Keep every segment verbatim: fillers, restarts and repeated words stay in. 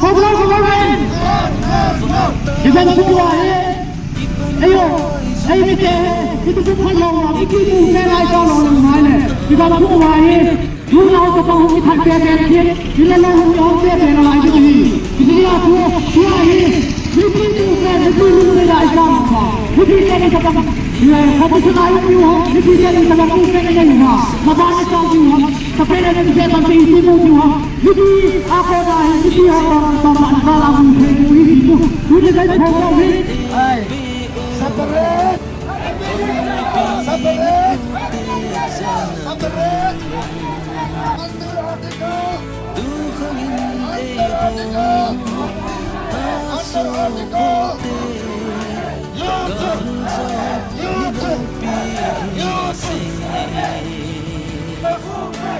Khoglo government. Iben chu ahi. Ayo, ei mite, itu chu phai lo, itu chu phai lai ka lo lo ngai le. Iben chu ahi. Tunao chapang hung kithat pehpeh kit, inlalo hung kihong pehpeh nalai kit hi. Hiche a chu, hiche hi, mipi movement, mipi movement a isang uva. Mipi teni chapang, eh, competition a imu uva, mipi teni chapang movement a imu uva. Maban a isang uva, chapang a imu uva, mipi movement uva. Mipi a kona hi, mipi a kona, kona, kona, movement hi, hi, hi, hi. Tuni dai program hi. Ai, separate. Separate. Separate.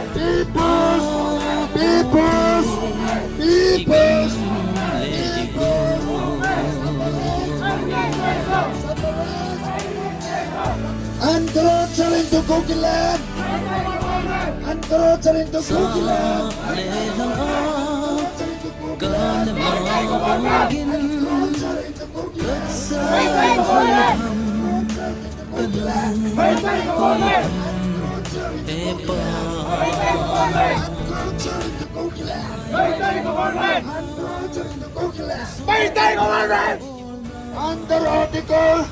Peoples! Peoples! Peoples! Encroaching to Kuki land! Encroaching to Kuki land! Encroaching to Kuki land! Encroaching to Kuki land! Encroaching to Kuki land! Encroaching to Kuki land! Meitei government! Under article,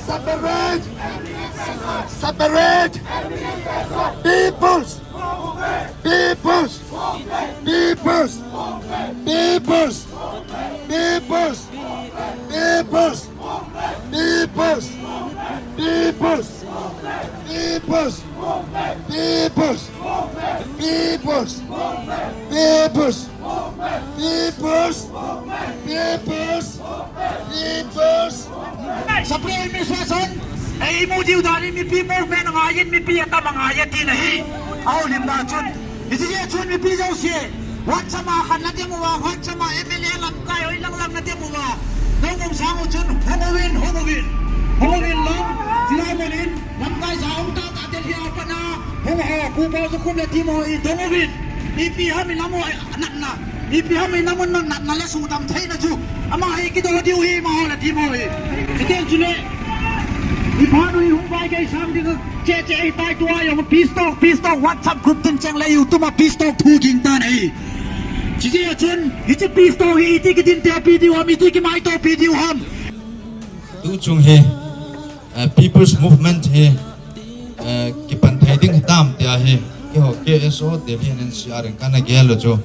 separate, separate, peoples, peoples, peoples, peoples, peoples, peoples, peoples, peoples, peoples, peoples, peoples, peoples, peoples, peoples, peoples. Supreme Administration, ei mu diu dan in mipi movement angai in mipi atam angai e tina hi. Ahoulimna chun. Hiche jeh chun mipi jouse. WhatsApp a khat nadem uva, WhatsApp a M L A lamkai hoi lang lang nadem uva. Nangong sang u chun, hung uvin, hung uvin. Hung uvin lang, chulai mun in, lamkai ja hung tata Delhi a pat a, hung ho, pu pau chu khum le tim ho i dong uvin. Ipi ham i lam u natna. Ipi ham i lam u natna le sudam theina chu. Ama hi kido diu hi, amaho le tim ho hi. Chuteng chule, i phat u hi hung vai gei sang ding. Che, che, ei tai tua jong peace talk, peace talk, WhatsApp group tin cheng le YouTube a peace talk thu ging tan ahi. Chijeh a chun, hiche peace talk hi iti kidin te pi diu ham, iti kimaito pi diu ham. Tu chung hi, eh, People's Movement hi, eh, kipan thei ding hitam tia hi. Keiho K S O Delhi and N C R in kana gel u chu.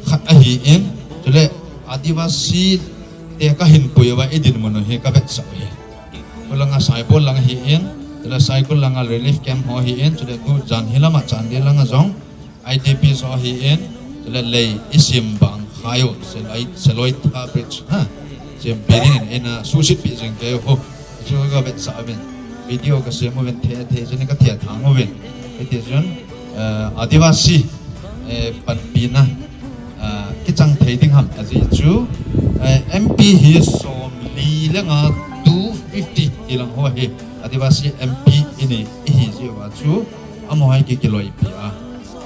Khat ahi in, chule Adivasi te kahin pui uva i dinmun u hi kavetsah u hi. Khulanga Saibol lang ahi in, chule Saikul langa relief camp ho ahi in, chule tujan hilama Chandel langa jong I D Ps ho ahi in, chule lei i sim bang khai u, Seloi, Seloitha Bridge, ha? Sim building in, in a susit pi jing kei u. Chu kavetsah uvin. Video kasem uvin, the, the, chun kathe thang uvin. Hiti chun, eh, Adivasi, eh, panpina, ah, kichang thei ding ham, ajeh chu, eh, M P hi somli le nga, two fifty ti lang ho hi, Adivasi M P i nei, ihi jeh uva chu, amaho hi ki, kiloipi a,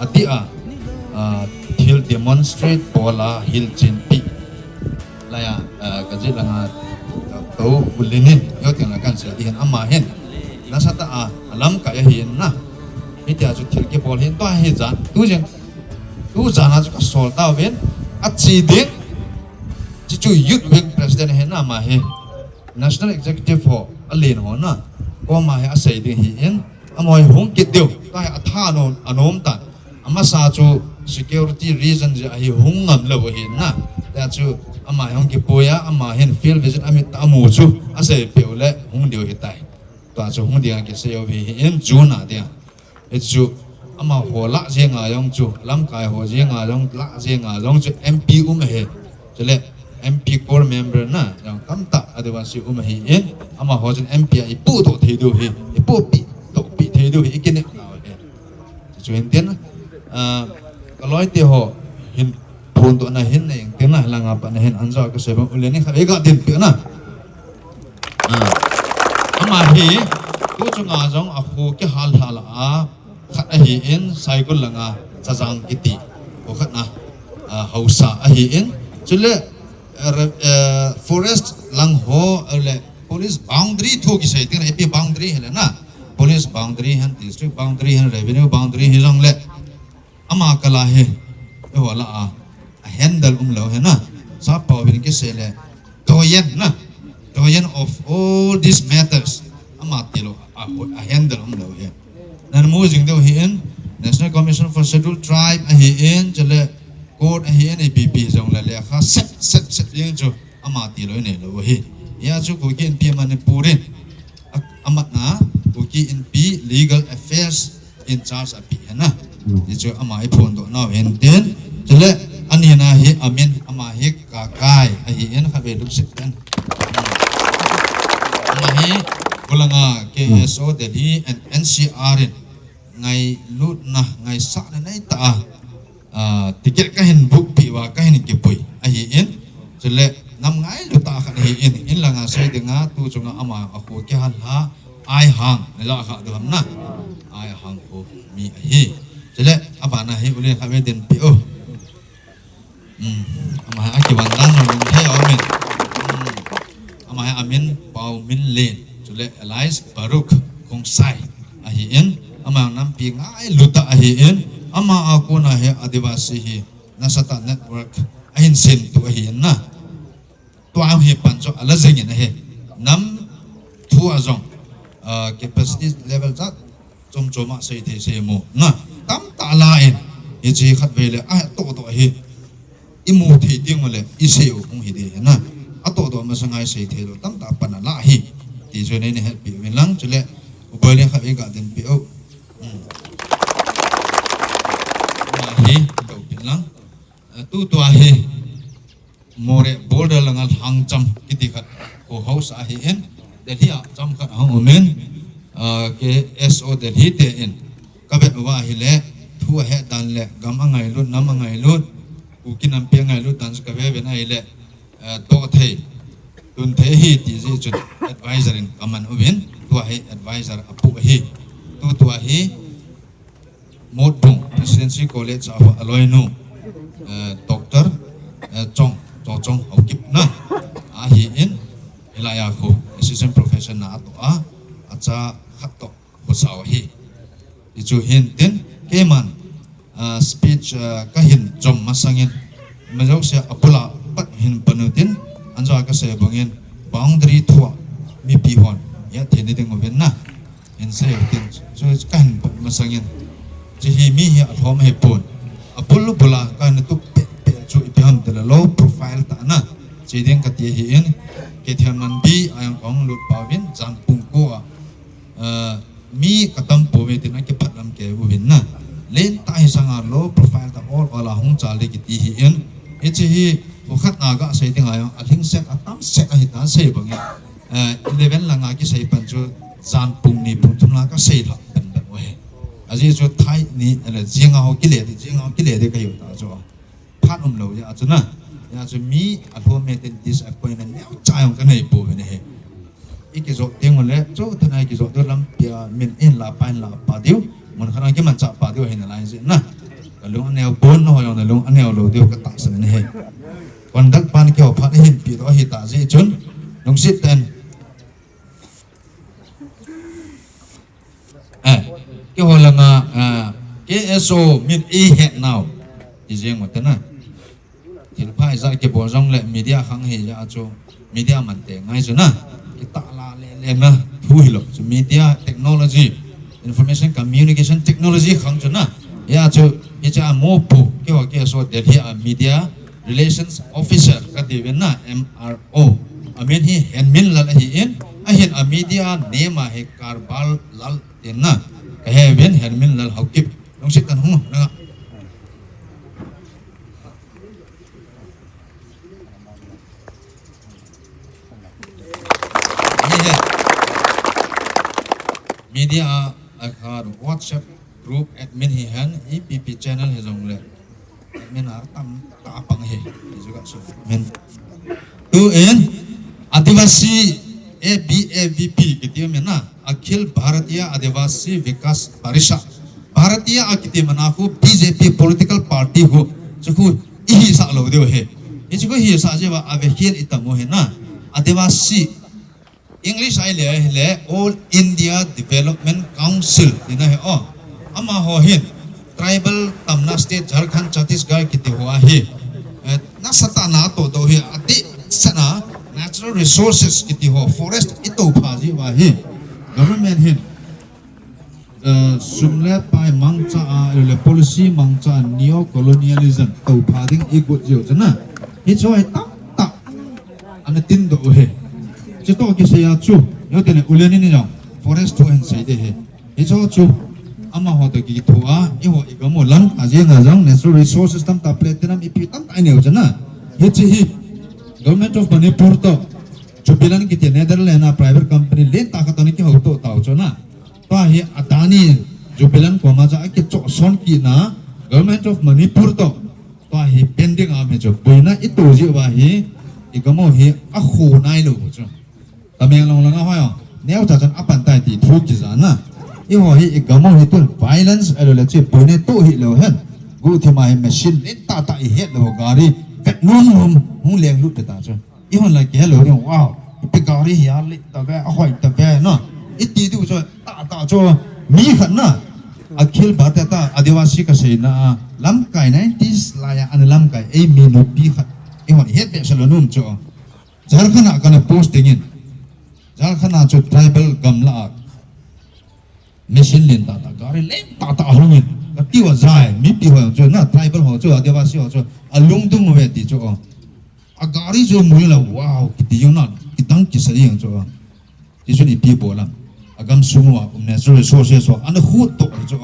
ati a, ah, thil demonstrate bol a, hilchenpi. Laiya, ah, kajih langa, ka, ka u Ulin in, yo teng la kan sia di hin ama hin. Nasatah a, alamkai ahi in na. Hitia chu thil kibol hin, tua hi jan, tu jeng, tu jan a chu kasol tauvin, achi ding. Chuchu Youth Wing President ahi na ama hi. National Executive ho, alen ho na. Koma hi asei ding ahi in. Amaho hi hung kit diu, tua hi atha nom, anom tan. Amasa chu security reason jeh a hi hung ngam lou ahi na. Tia chu ama hi hung kipui a, ama hin field visit amit a amu chu asei peh u le hung diu hitai. Tua chu hung ding a kisei u hi, hi in June a dia. Hichu amaho lah jeng a jong chu, lamkai ho jeng a jong, lah jeng a jong chu M P um ahi. Chule M P core member na jong tamtah Adivasi um ahi in, amaho chun M P a ipuh doh thei diu hi, ipuh pi, doh pi thei Video hi ikinep nau hi. Chuin tin, ah, ka loi te ho hin phun to na hin na ing tin na langa pa na hin anza ka se bang u le ni kha e ga din pe na. Ah, ama hi, tu chunga jong a khu kihal hal a, khat ahi in, Saikul langa Chajang kiti, khu khat na, ah, hausa ahi in, chule, eh, re-, eh, forest lang ho, eh, le police boundary thu kisei tin, A P boundary hi le na, police boundary hen, district boundary hen, revenue boundary hi jong le, ama kala hi, e ho la a, a handle um lo hi na, sa pa bin kisei le, doyen na, doyen of all these matters, ama ti lo, a, a handle um lo hi. Nan mu jing deu hi in, National Commission for Scheduled Tribe ahi in, chule court ahi in, A P P jong le le kha set, set, set jing chu, ama ti lo nei lo hi. Ya chu Kuki Inpi Manipur in, a, amat na, Kuki Inpi Legal Affairs in charge api hi na. Hmm. Ti chu ama i phun to nau hin tin. Chule, ani na hi amin, ama hi Kakai, ahi in kha ve luk sit ten. Ama hi, bulanga K S O Delhi and N C R in, ngailutna, ngaisahna nei ta a, ah, ticket ka hin book pi uva, ka hin kipui ahi in. Chule, nam ngailut ta khat ahi in, in langa sei dinga, tu chunga ama a khu kihal ha, Ai Hang, ne la kha du ham na. Ai Hang khu mi ahi. Chule, abana hi u le kha ve din pi u. Hmm. Ama hi a kivan dan jong thei a um in. Hmm. Ama hi amin Pau Min Len. Chule alias Baruch Khongsai ahi in. Ama nampi ngailut ta ahi in. Ama a kona hi Adivasi hi nasatah network ahin sem tu ahi in na. Tua hi pan chu ala jing in ahi. Nam thu a jong, ah, capacity level jat chom chom a sei thei sei mu. Na, tamtah la in, hiche khat ve le, a to to hi, i mu thei ding le, i sei u hung hi de na. A to to masa ngai sei thei lo, tamtah pan a la hi. Ti chu nei na het pi u vin lang, chule, u boi le khat i ga din pi u. Hmm. Ama hi, to pin lang. Eh, tu tua hi, Moreh border langa Lhangcham kiti khat khu hausa ahi in, Delhi a cham khat ahung um in, ah, K S O Delhi te in, ka vet uva ahi le, thu ahet dan le, gam angailut, nam angailut, Kuki nampi angailut dan chu ka ve ven ahi le, eh, toh thei, tun thei hi ti jeh chun advisor in ka man uvin, tua hi advisor apu ahi, tu tua hi, Motbung Presidency College a aloinu, eh, Doctor, eh, Chong, Cho Chong Haokip na, ahi in, hilai a khu, Assistant Professor na atoh a, acha khat toh, khosao ahi. Hichu hin tin, keiman, ah, speech, ah, ka hin chom masang in, Majouse a pula pat hin panu tin, anjo a ka sei bang in, boundary thua, mipi hon, ya thei ni ding uvin na. Hin sei u tin, chu ka hin pat masang in. Chu hi mi hi alhom hi pon. A pul pula ka hin tup pe pe chu ipi hon tela low profile ta na. Chi ding ka ti hi in, K T M Manbi, ayang kong lut pa vin, jan pung ko a. Ah, mi ka tam po ve tin a kiphat lam ke u vin na. Len ta hi sanga low profile ta ol ol a hung chal de kiti hi in. Hiche hi, u khat na ga sei ding a jong, a lhingset a tamset ahi ta sei bang in. Eh, eleven langa kisei pan chu jan pung ni pung thum la ka sei lha pen pen u hi. Ajeh chu thai ni, ele jing a ho kile di, jing a ho kile di ka hiu ta chu. Phat um lou, ya chu na. Ya chu mi alhom me ten disappointment neo cha jong ka nei po ve ne he. I kijot ding u le, chu thana i kijot ding lampi a min in la pa in la pa diu. Mun khat a kimanchah pa diu ahi nalai jeh na. Ka lung aneo pon, na ho jong na lung aneo lou diu ka tahsan ne he. Conduct pan keiho phat ahin pe doh ahi ta jeh chun. Lungset ten. Eh, keiho langa, ah, K S O min i het nau. I jeng u te na. Thil pha ijat kibol jong le media khang hi ja chu media man te ngai chu na. Kitah la le le na thu hi lo. Chu media technology, information communication technology khang chu na. Ya chu hiche a mopo keiho K S O Delhi a media Relations Officer ka ti uvin na, M R O. Amin hi Henminlal ahi in, ahin a media name a hi Karbal Lal tin na. Ka he uvin Henminlal Haokip. Lungset tan hung na. Hi he. Media a, a kha Group admin hi hen, A P P channel hi jong le. Admin a tam ta pang hi. Hi ju ka su. Amen. Tu in, Adivasi A B A V P kiti amen na. Akhil Bharatiya Adivasi Vikas Parishad. Bharatiya a kiti mana khu B J P political party khu. Chu khu ihi sa lo deu he. Hi chu khu hi sa je ba a ve hian i tam u he na. Adivasi English a i le, le All India Development Council, tina he o. Amaho hin, tribal tamna state, Jharkhand, Chhattisgarh, kiti ho ahi. Eh, nasatah na to do hi, ati sana, natural resources, kiti ho, forest, ito pha ji wa hi. Government hin, eh, sum le pai mangcha a, le policy mangcha a, neo-colonialism, to pha ding i gut jiu chana. Hi chu hi tam ta. Ana tin do he. Chu to kisei a chu. Yo tene ulen ni jong. Forest thu hen sei de he. Hi chu chu. Amaho to ki thu a. I ho i gam u lam a jeng a jong natural resources tam ta platinum ipi tam ta i neu chana. Hi chi hi. Government of Manipur to. Jubilant kiti Netherlands a private company len ta khat to ni ki ho to tau chana. Tua hi Adani Jubilant koma cha ki cho son ki na. Government of Manipur to. Tua hi pending a um hi chu, boina i to ji uva hi, i gam u hi a khu nai lo chu. Tamenglong langa hoi o, neo cha chan a pan tai ti thu ki ja na. I ho hi i gam u hi tun violence a lo le chi boina to hi lo hen. Gu thi ma hi machine len ta ta i het lo gari, vet num num, hung leng lut ta chu. I hon lai ke lo ding, wow. Ipi gari hi a le ta ve, a hoi ta ve, no. I ti du chu, ta ta chu, mi khat na. Akhil Bharatiya Adivasi ka sei na, lamkai nineties lai a, ana lamkai, ei mi nupi khat. I hon het be sa lo num chu. Jharkhand a kana post ding in. Jharkhand a chu tribal gamla a. Machine len ta ta, gari len ta ta hung in. Ka ti wa jai, mipi ho chu na, tribal ho chu, Adivasi ho chu, a lungdung ve ti chu. A gari chu mui la, wow, kiti jong na, kidang kisa jeng chu. Ti chu ni pi bo lam. A gam sung uva, um, natural resources ho, ana khu to chu.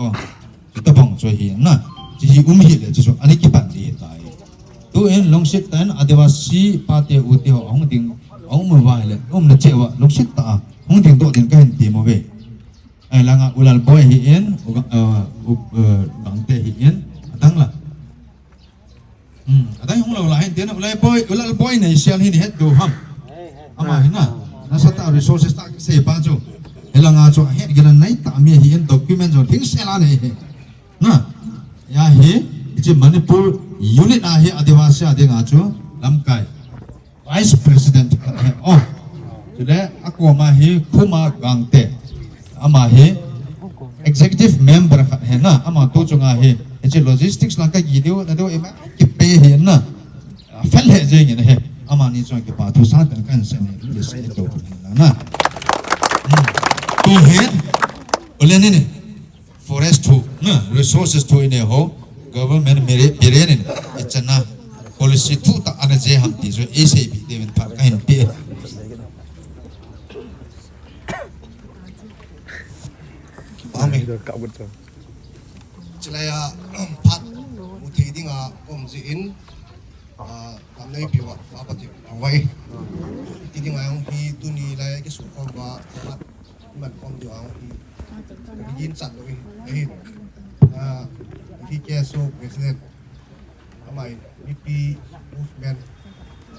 Chu ta bang chu hi na. Chi hi um hi le chu, ani kipan di tai. Tu in lungsit tan Adivasi pa te u te ho, hung ding, hung mu va le, um na che wa, lungsit ta, hung ding do din ka hin ti mo ve. Ai langa u Lalboi hi in, u, uh, u, uh, Gangte hi in, adang la. Hmm, adang hung lo la hin tin, u Lalboi, u Lalboi nei sial hin het do ham. Ama hin na, nasatah resources ta sei pa chu. Helanga chu het gila nei ta mi hi in document chu thing sel a nei he. Na, ya hi, chi Manipur unit a hi Adivasi a dinga chu, lamkai. Vice President khat he, oh. Chule, a koma hi Khuma Gangte. Ama hi executive member khat he na, ama tu chunga hi, hiche logistics lang ka gi diu, na diu ima kipe hi na. A fel he jeng in he. Ama ni chunga kipa thu sa tan kan se ni, list ni to na. Hmm. Tu he, ole ni ni. Forest thu, na, resources thu ine ho, government mire, mire ni, ichana, policy thu ta ana je ham ti chu, i sei bi, David Park ka hin pi. Amen. Chilai a, phat, mu thei dinga, um ji in, ah, kam nei pi wa, ma pa ti, ang wai. Ti dinga ang hi, tu ni lai, ki su khom wa, phat, man khom diu ang hi. Ka gin chat lo hi. Ahi. Ah, hi K S O President. Amai, mipi movement.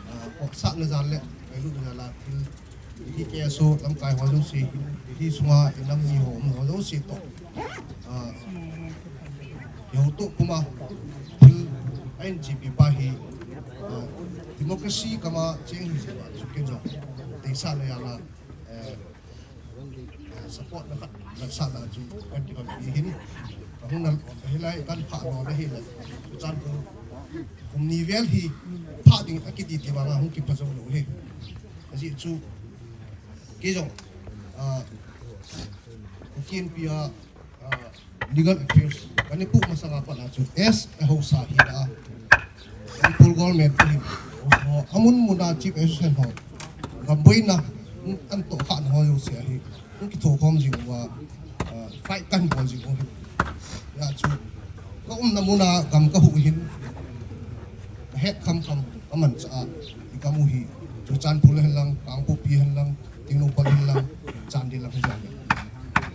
Ah, ko sa na jal le, ai lu na jal la thil. Hi K S O lamkai ho jouse, hi sunga i nam ni ho, um ho jouse to. Ah, yo to kuma, thil, N G P pa hi, ah, democracy kama cheng hi se ba, su ke jo. Te sa na ya la, eh, support na khat, na sa na chu, kan ti kan ti hin. Ka hung na, hilai kan pha lo na hi la. Chan ko, kum ni vel hi, pha ding a kiti ti ba nga hung ki pha jong lo hi. Aji chu, ki jong, ah, kin pia, ah, legal affairs, kan i pu masanga pat a chu, as a hausa hi la. Manipur government hi, ho, amun muna chief assistant ho, gamboina, an to khan ho jouse ahi, ki tho khom jing wa, ah, fight kan bol jing ho hi. Ya chu, ka umna muna gam ka hu hin, ka het kham kham, ka man cha a, i ka mu hi, Churachandpur hen lang, Kangpokpi hen lang, Tengnoupal hen lang, Chandel lang hen lang.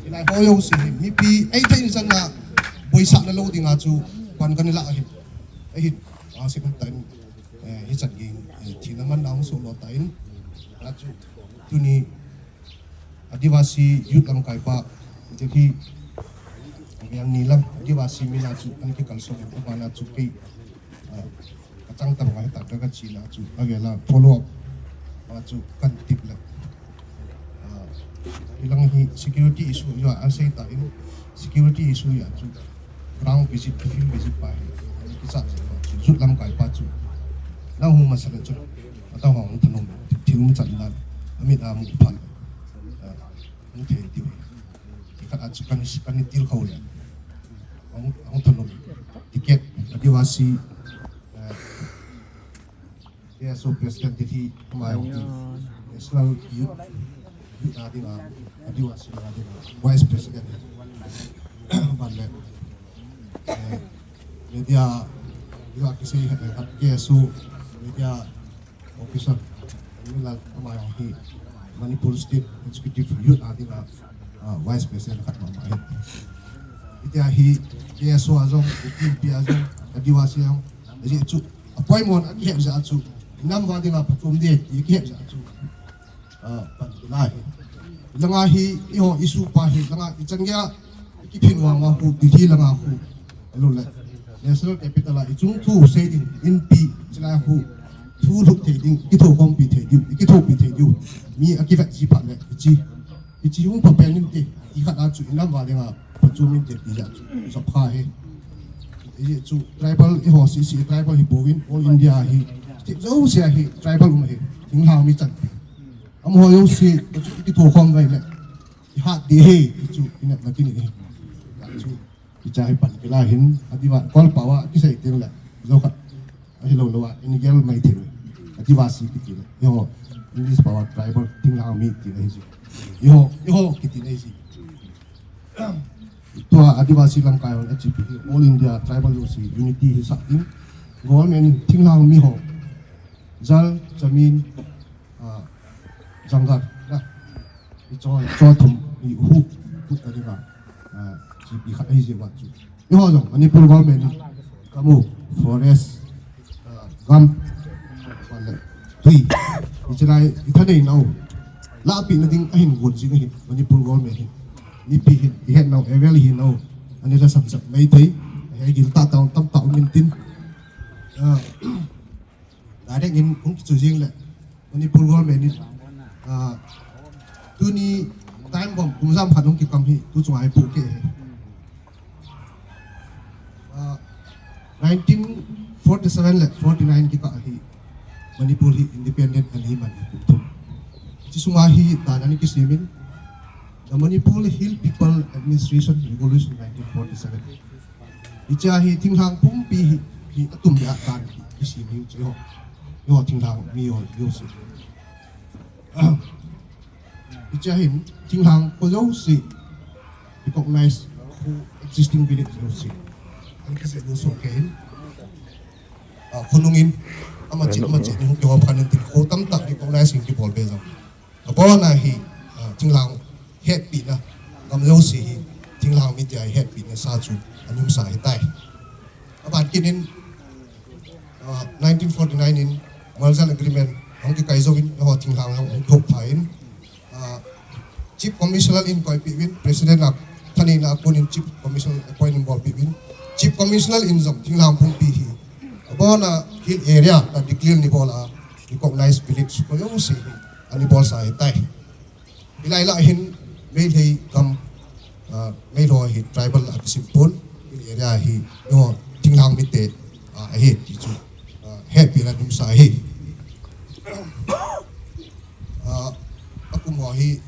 Hilai ho jouse hi, mipi, ei thei ni san na, Isah na lo ding a chu pan kan la ahin. Ahin. A se kan ta in, eh, hi chan ging, eh, thina man na hung so lo ta in. A chu tuni Adivasi Youth lamkai pa, Delhi, yang ni lam, Adivasi mina chu, an ki kalsong, bana chu kei, ah, ka chang tam ngai ta ka, ka chi na chu, a ge la follow up, ah, chu kan tip le. Ah, ilang hi security issue ya, an sei ta in, security issue ya chu, ground visit, field visit pa hi, ki sa chu, Youth lamkai pa chu, na hung ma sa le chu, a ta hung thanom, thil um chan dan, a mit a mu phan. Ah, hung thei tiu. Khat a chu kan, kan til kho le. Hung, hung thanom. Ticket, Adivasi, eh, K S O President Delhi, mai hung ti. National Youth, Youth a ding a, Adivasi a ding a, Vice President. Ban le. Eh, media, K S O, media, Officer, Milal Amai hi Manipur State Executive Youth a dinga, ah, Vice President khat mama hi. Hitia hi K S O a jong, T P a jong, Adivasi a jong, aji chu appointment a kihep ja chu, nam va dinga phatum de, kihep ja chu. Ah, pan la hi. Langa hi, iho issue pa hi, langa ichan gya, kiphin wang wang hu, Delhi langa hu. Elo le. National Capital a ichung thu sei ding, inpi, chila hu. Thu lut thei ding, kitho khompi thei ding, kithopi thei ding. Mi a kivet ji phat le, ichi. Ichi hung pa pen in te, i khat a chu inam va dinga, pa chu min te ti ja chu, sap kha he. I chu tribal, iho C C tribal hi bovin, all India hi. Ti jo sia hi, tribal um hi. Thinglhang mi chan. Amaho jouse, chu kitho khom vai le. Ihat di he, chu inat na kini he. Chu, kicha hi pan kila hin, Adiva, kol pawa, kisai tin le. Jo khat, ahi lo lo a, ini gel mai tin. Adivasi kiti le. Yo, English pawa, tribal, thinglhang mi ti le hi chu. Yo, yo, kiti le hi chu. Tua Adivasi lamkai hon H P hi, all India tribal jouse, unity hi sa tin. Government, thinglhang mi ho. Jal, jamin, ah, jungle, na. I cho, cho thum, i hu, tu ka dinga, ah, G P khat ahi je wa chu. I ho jong, Manipur government ni, kamu, forest, ah, gam, wale, tui. I chalai, i thanei nau. La pi na ding ahin gun jing ahin, Manipur government hin. Ni pi hin, i het nau, evel hin nau. Ani la sam sam mai thei. He gil ta ta, tam ta min tin. Ah, Direct in hung kichu jing le Manipur government in, ah, tuni time bomb kum jam khat hung kikam hi tu chunga hi pu ke he. Ah, nineteen forty-seven le forty-nine kikah hi Manipur hi independent ani man hi kum thum. Chi sunga hi dan ani kisimin, the Manipur Hill People Administration Revolution nineteen forty-seven. Hiche hi thinglhang pumpi hi, hi atum le atan hi, hi si mi chu ho. Ho thinglhang mi ho, ho si. Hiche hin thinglhang kho jouse recognize khu existing village jouse. An kise jouse ke hin. Ah, khonung in, ama chit, ama chit, hung kihom khan in tin kho tamtah recognize in kibol be jong. Abona hi, ah, thinglhang hetpina, gam jouse hi, thinglhang mite a hetpina sa chu, anung sa hitai. Aban kit in, ah, nineteen forty-nine in, Marjal Agreement, hung kikai jouvin, ho thinglhang hung, hung thop pha in, ah, Chief Commissioner in koipeh uvin, President a thaneina a kon in Chief Commissioner appoint in bolpeh uvin, Chief Commissioner in jong thinglhang pumpi hi, abona hill area a declare ni bol a, recognize village kho jouse hi, ani bol sa hitai. Hilai lah hin Meitei gam, ah, Meitei hi tribal a kisim pon, hill area hi, no, thinglhang mite, ah, ahi ti chu, ah, hetpina nung sa hi. Ah, akum ho hi,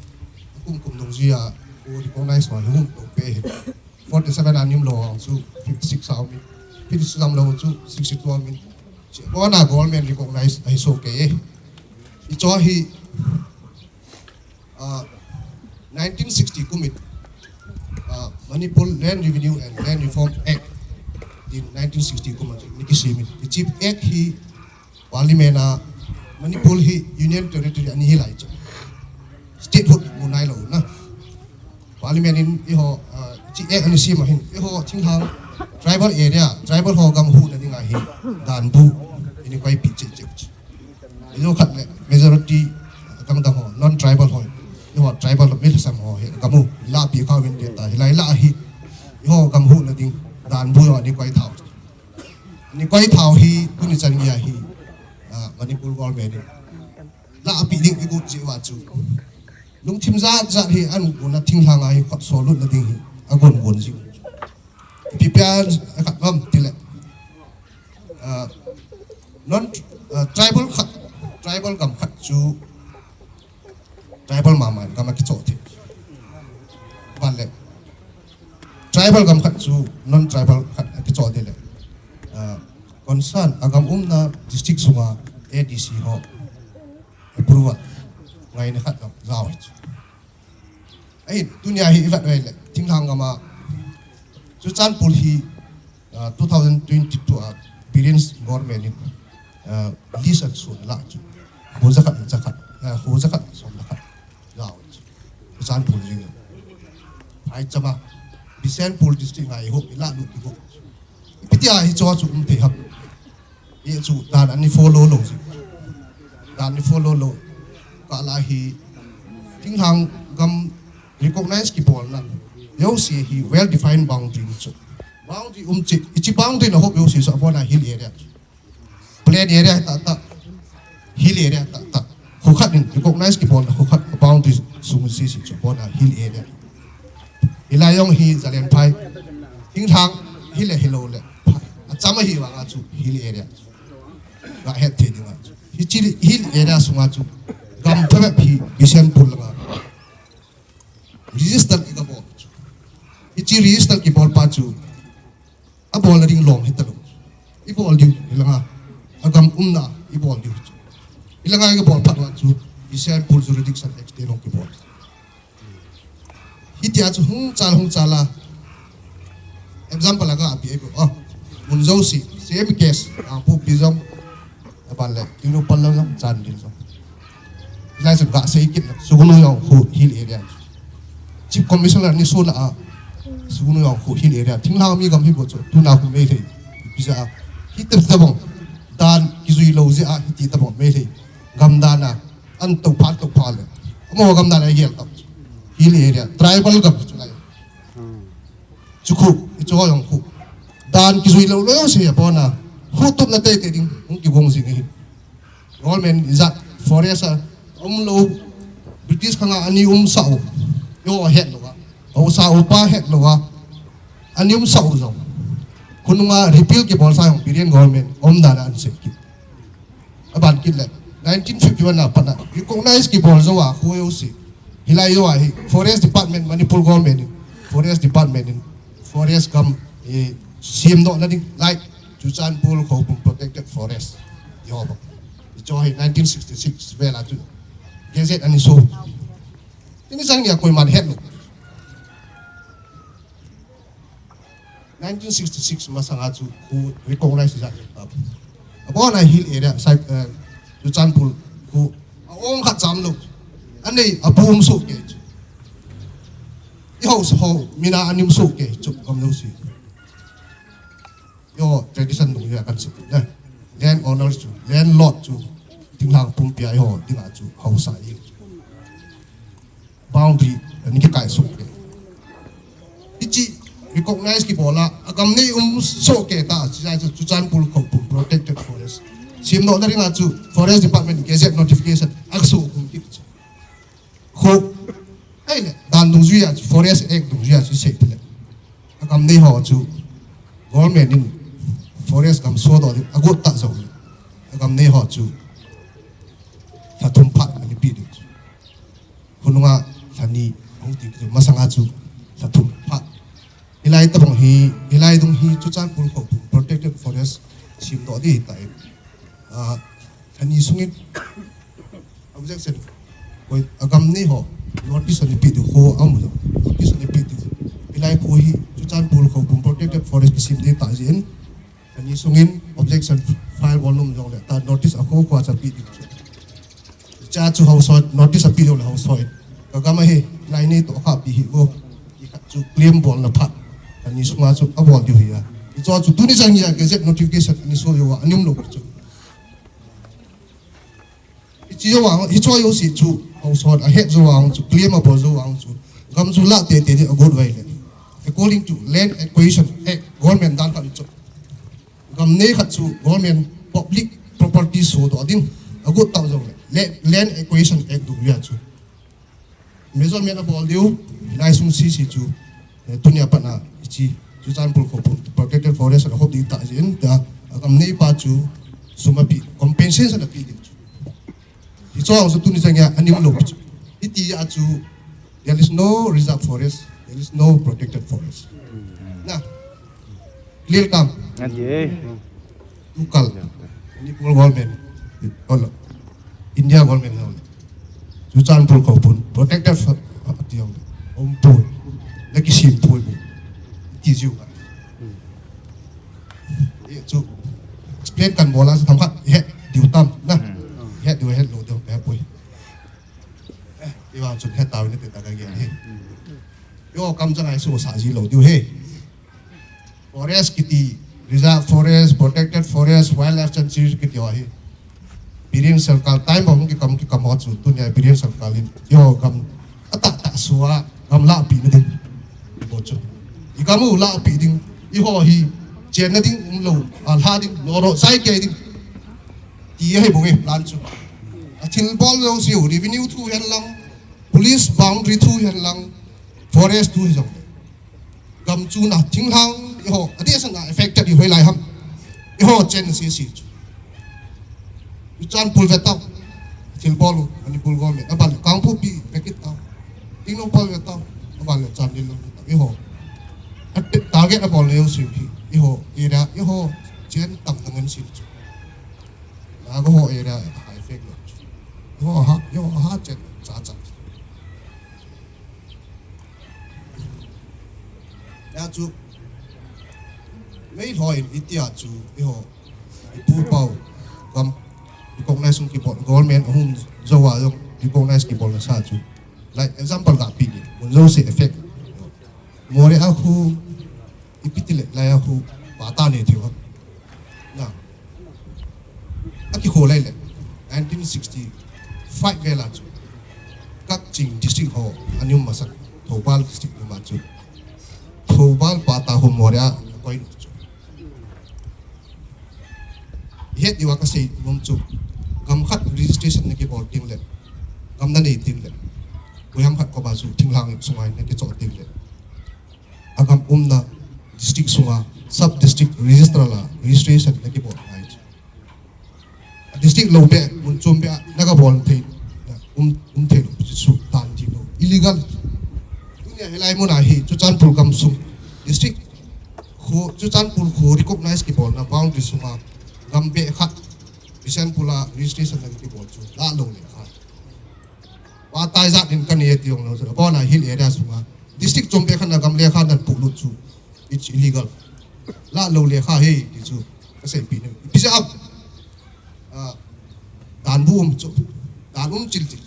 akum kum dungjuia, u recognize ho hi hung to pe hi. Forty-seven a nim lou ho chu fifty-six a um in, fifty-six a um lou chu sixty-two a um in. Chi, abona government recognize ahi soh kei e. Hiche hi, ah, nineteen sixty kum in, ah, Manipur Land Revenue and Land Reform Act in nineteen sixty kum a chu ni kisim in. Hiche Act hi Parliament a Manipur hi Union Territory ani hilai chu. Statehood mu nailou na. Parliament in eiho, ah, hiche Act ani sem a hin, eiho thinglhang Tribal area, tribal ho gam huhna dinga hi danbu ini koi pi cheh cheh chu. Ijo khat le majority dang dang ho, non tribal ho, iho tribal mi lhasam ho hi gam u la pi kha win de ta, hilai la hi iho gam huhna ding danbu yo ni koi thau. Ni koi thau hi tuni chan ngia hi, ah, Manipur government in la pi ding igu ji wa chu. Lungthim jat jat hi an gu na thinglhang a hi khot so lut na ding hi agun gun ji. Pi pia khat bam tile. Ah, non, ah, tribal khat, tribal gam khat chu tribal mama in gam akichoh thei. Ban le. Tribal gam khat chu non tribal khat akichoh thei le. Ah, concern agam umna district sunga A D C ho approval ngaina khat lo jao hi chu. Ahin, tunia hi i vet uva ahile, thinglhang gam a, Churachandpur hi, ah, two thousand twenty-two a, Biren government in, ah, list a sun la chu. Kho jakhat, jakhat, ah, kho jakhat, som jakhat. Jao chu. Churachandpur jing. Phaicham a, Bishnupur district ngai ho, i la lut ho. Ipi tia hicho chu um thei ham. Hichu dan ani follow lou ji. Dan ani follow lou. Kala hi thinglhang gam recognize kibolna. Jouse hi well defined boundary chu. Boundary um chi, hichi boundary na hop jouse chu abona hill area chu. Plain area ta ta. Hill area ta ta. Kho khat in recognize kibolna kho khat boundary sung sisi chu abona hill area. Hilai jong hi Zalen phai. Thinglhang hill a hilou le. Acham ahi vanga chu hill area. Ga het thei dinga chu. Hichi hill area sunga chu. Gam phabep hi Bishnupur langa. Register kibol chu. Hichi register kibol pa chu. Abol na ding lom hita lou. Ibol diu, hilanga. Agam umna, ibol diu chu. Hilanga ibol phat vang chu. Bishnupur jurisdiction extend lou kibol. Hitia chu hung chal, hung chal a. Example aga api ai bo. Oh, mun jouse, same case, Kangpokpi jong. Aban le, Tengnoupal jong, Chandel jong. Lai chu ga sei kit na, Sugnu jong khu hill area. Chief Commissioner ni suna a, Sugnu jong khu hill area. Thinglhang mi gam hi bo chu, tuna khu Meitei. Pija a. Hiti tabang, dan kijui lou jeh a, hiti tabang Meitei. Gam dan a, an to phat to phat le. Amo gam dan a gel tau. Hill area, tribal gam chu lai. Chu khu, ichu jong khu. Dan kijui lou lou se abona. Khu tup na tei tei ding, hung kigong jing ahi. Government ijat, forest a, um lou, British khanga ani um sa u. Yo het lou a. Haosa upa het lou a. Ani um sa u jong. Khonunga repeal kibol sa jong Biren government, um dan a an se kit. Aban kit le, nineteen fifty-one a pat a, recognize kibol jou a, khu jouse. Hilai jou a hi, Forest Department, Manipur government in, Forest Department in, forest gam, eh, semdoh na ding, like, Churachandpur Khoupum Protected Forest. Yo ba. Hicho hi nineteen sixty-six, vel a chu. Gazette ani so. Tuni chan gei a koiman het lou. Nineteen sixty-six masanga chu khu recognize jat ta. Abona hill area, sai, eh, Churachandpur khu a-ong khat cham lou. Anei abu um soh kei chu. I haosa ho, mina ani um soh kei chu gam lou si. Yo, tradition dungjuia kan sei na. Land owner chu, landlord chu, thinglhang pumpia iho dinga chu haosa i. Boundary, ani kikai soh kei. Hichi recognize kibol a, agam nei um soh kei ta, chu, chu, Churachandpur Khoupum Protected Forest. Semdoh na dinga chu, Forest Department gazette notification, aksu kum kit chu. Khu, ahile, dan dungjuia chu, Forest Act dungjuia chu sei tile. Agam nei ho chu, government in forest gam sodoh ding, agot ta jou. Agam nei ho chu, lha thum phat ani pe ding chu. Khonunga lha ni hung ti chu, masanga chu, lha thum phat. Hilai tabang hi, hilai dung hi, Churachandpur Khoupum Protected Forest, semdoh ding ta in. Ah, lha ni sungin, objection. Koi, agam nei ho, notice ani pe diu kho amu jo. Notice ani pe diu. Hilai khu hi, Churachandpur Khoupum Protected Forest kisem ding ta jin. Lha ni sungin, objection file bol nom jong le, ta notice akho kho a cha pe diu. Cha chu haosa, notice ape diu le haosa. Ka gam a hi, lai nei to kha pi hi go. I khat chu claim bolna phat. Ani sunga chu abol diu hi a. Hicho chu tuni chan hi a gazette notification ani so jou a, ani um lou chu. Hiche jou a, hicho jouse chu haosa hon ahet jou a chu, claim abol jou a chu, gam chu lah teitei ding agot uva ahile, according to Land Acquisition Act, government dan khat chu, gam nei khat chu government public property sodoh ding agot tah jongle, la-, Land Acquisition Act dungjuia chu measurement abol diu, hilai sung sese chu, eh, tunia pat a hiche Churachandpur khopum protected forest a hop ding tah jeh in, tia, agam neipa chu sum ape, compensation ape ding chu. Hicho chu tuni chan hi a ani um lou chu. Hiti a chu, there is no reserve forest, there is no protected forest. Na, clear tam? Tukal, Manipur government, olo, India government ho le, Churachandpur khopum protected fo-, ati jong le, umpoi, nakisem poi bu, ti jiu ka. Hichu explain kan bol a chu themkhat het diu tam na. Het diu het lou diu ka poi. Eh, ivang chun het tau ni te ta ka gen hi. Eiho kamchang a isosa ji lou diu hi. Forest kiti, reserve forest, protected forest, wildlife sanctuary kiti ho hi Biren Sarkar time a hung kikam, kikam ho chu, tunia Biren Sarkar in eiho gam atahtah sua gam lahpeh na ding. Eiho chu, igam u lahpeh ding, eiho hi chenna ding umlou, alha ding, lolo chai kei ding, ti ahi bou e plan chu. Athilbol jouse u, revenue thu hen lang, police boundary thu hen lang, forest thu hi jong le, gam chuna thinglhang eiho adeh sanga affected hi hoilai ham? Eiho chen sese chu. Churachandpur ve tau, thilbol u Manipur government, aban le Kangpokpi ve kit tau, Tengnoupal ve tau, aban le Chandel ve tau, eiho a target abol na jouse hi eiho area, eiho chen tamna ngen sese chu. Naga ho area a effect lou chu. Eiho ha, eiho ha chen chacha. Hia chu, Meitei in itia chu, eiho, ipu pau gam recognize hung kibol, government ahung jou a jong recognize kibolna sa chu, like example kapeh ding, mun jouse effect. Moreh a khu, ipi tile, lai a khu, patta nei theiu ham? Na, akikholai le, nineteen sixty-five vel a chu Kakching district ho ana um masat, Thoubal district um a chu, Thoubal patta khu Moreh a akoilut chu. Ihet diuva kasei nom chu, gam khat registration nakibol tengle, gam nanei tengle, koiham khat koma chu thinglhang sunga nakichoh tengle, agam umna district sunga sub district registrar a registration nakibol ngai chu. District lou beh, mun chom beh a nagabol thei, um, um theilou chu dan dih lou, illegal. Tunia hilai muna hi Churachandpur gamsung district kho, Churachandpur kho recognize kibolna boundary sunga gam beh khat Bishnupur a registration ana kibol chu lahlou lekha, patta ijat in kanei ti jonglou chu, abona hill area sunga district chom beh khat a gam lekha napolut chu, it's illegal, lahlou lekha ahi ti chu kaseipeh nom. Ipi jeh a, ah, dan bu um chu, dan um chil chil.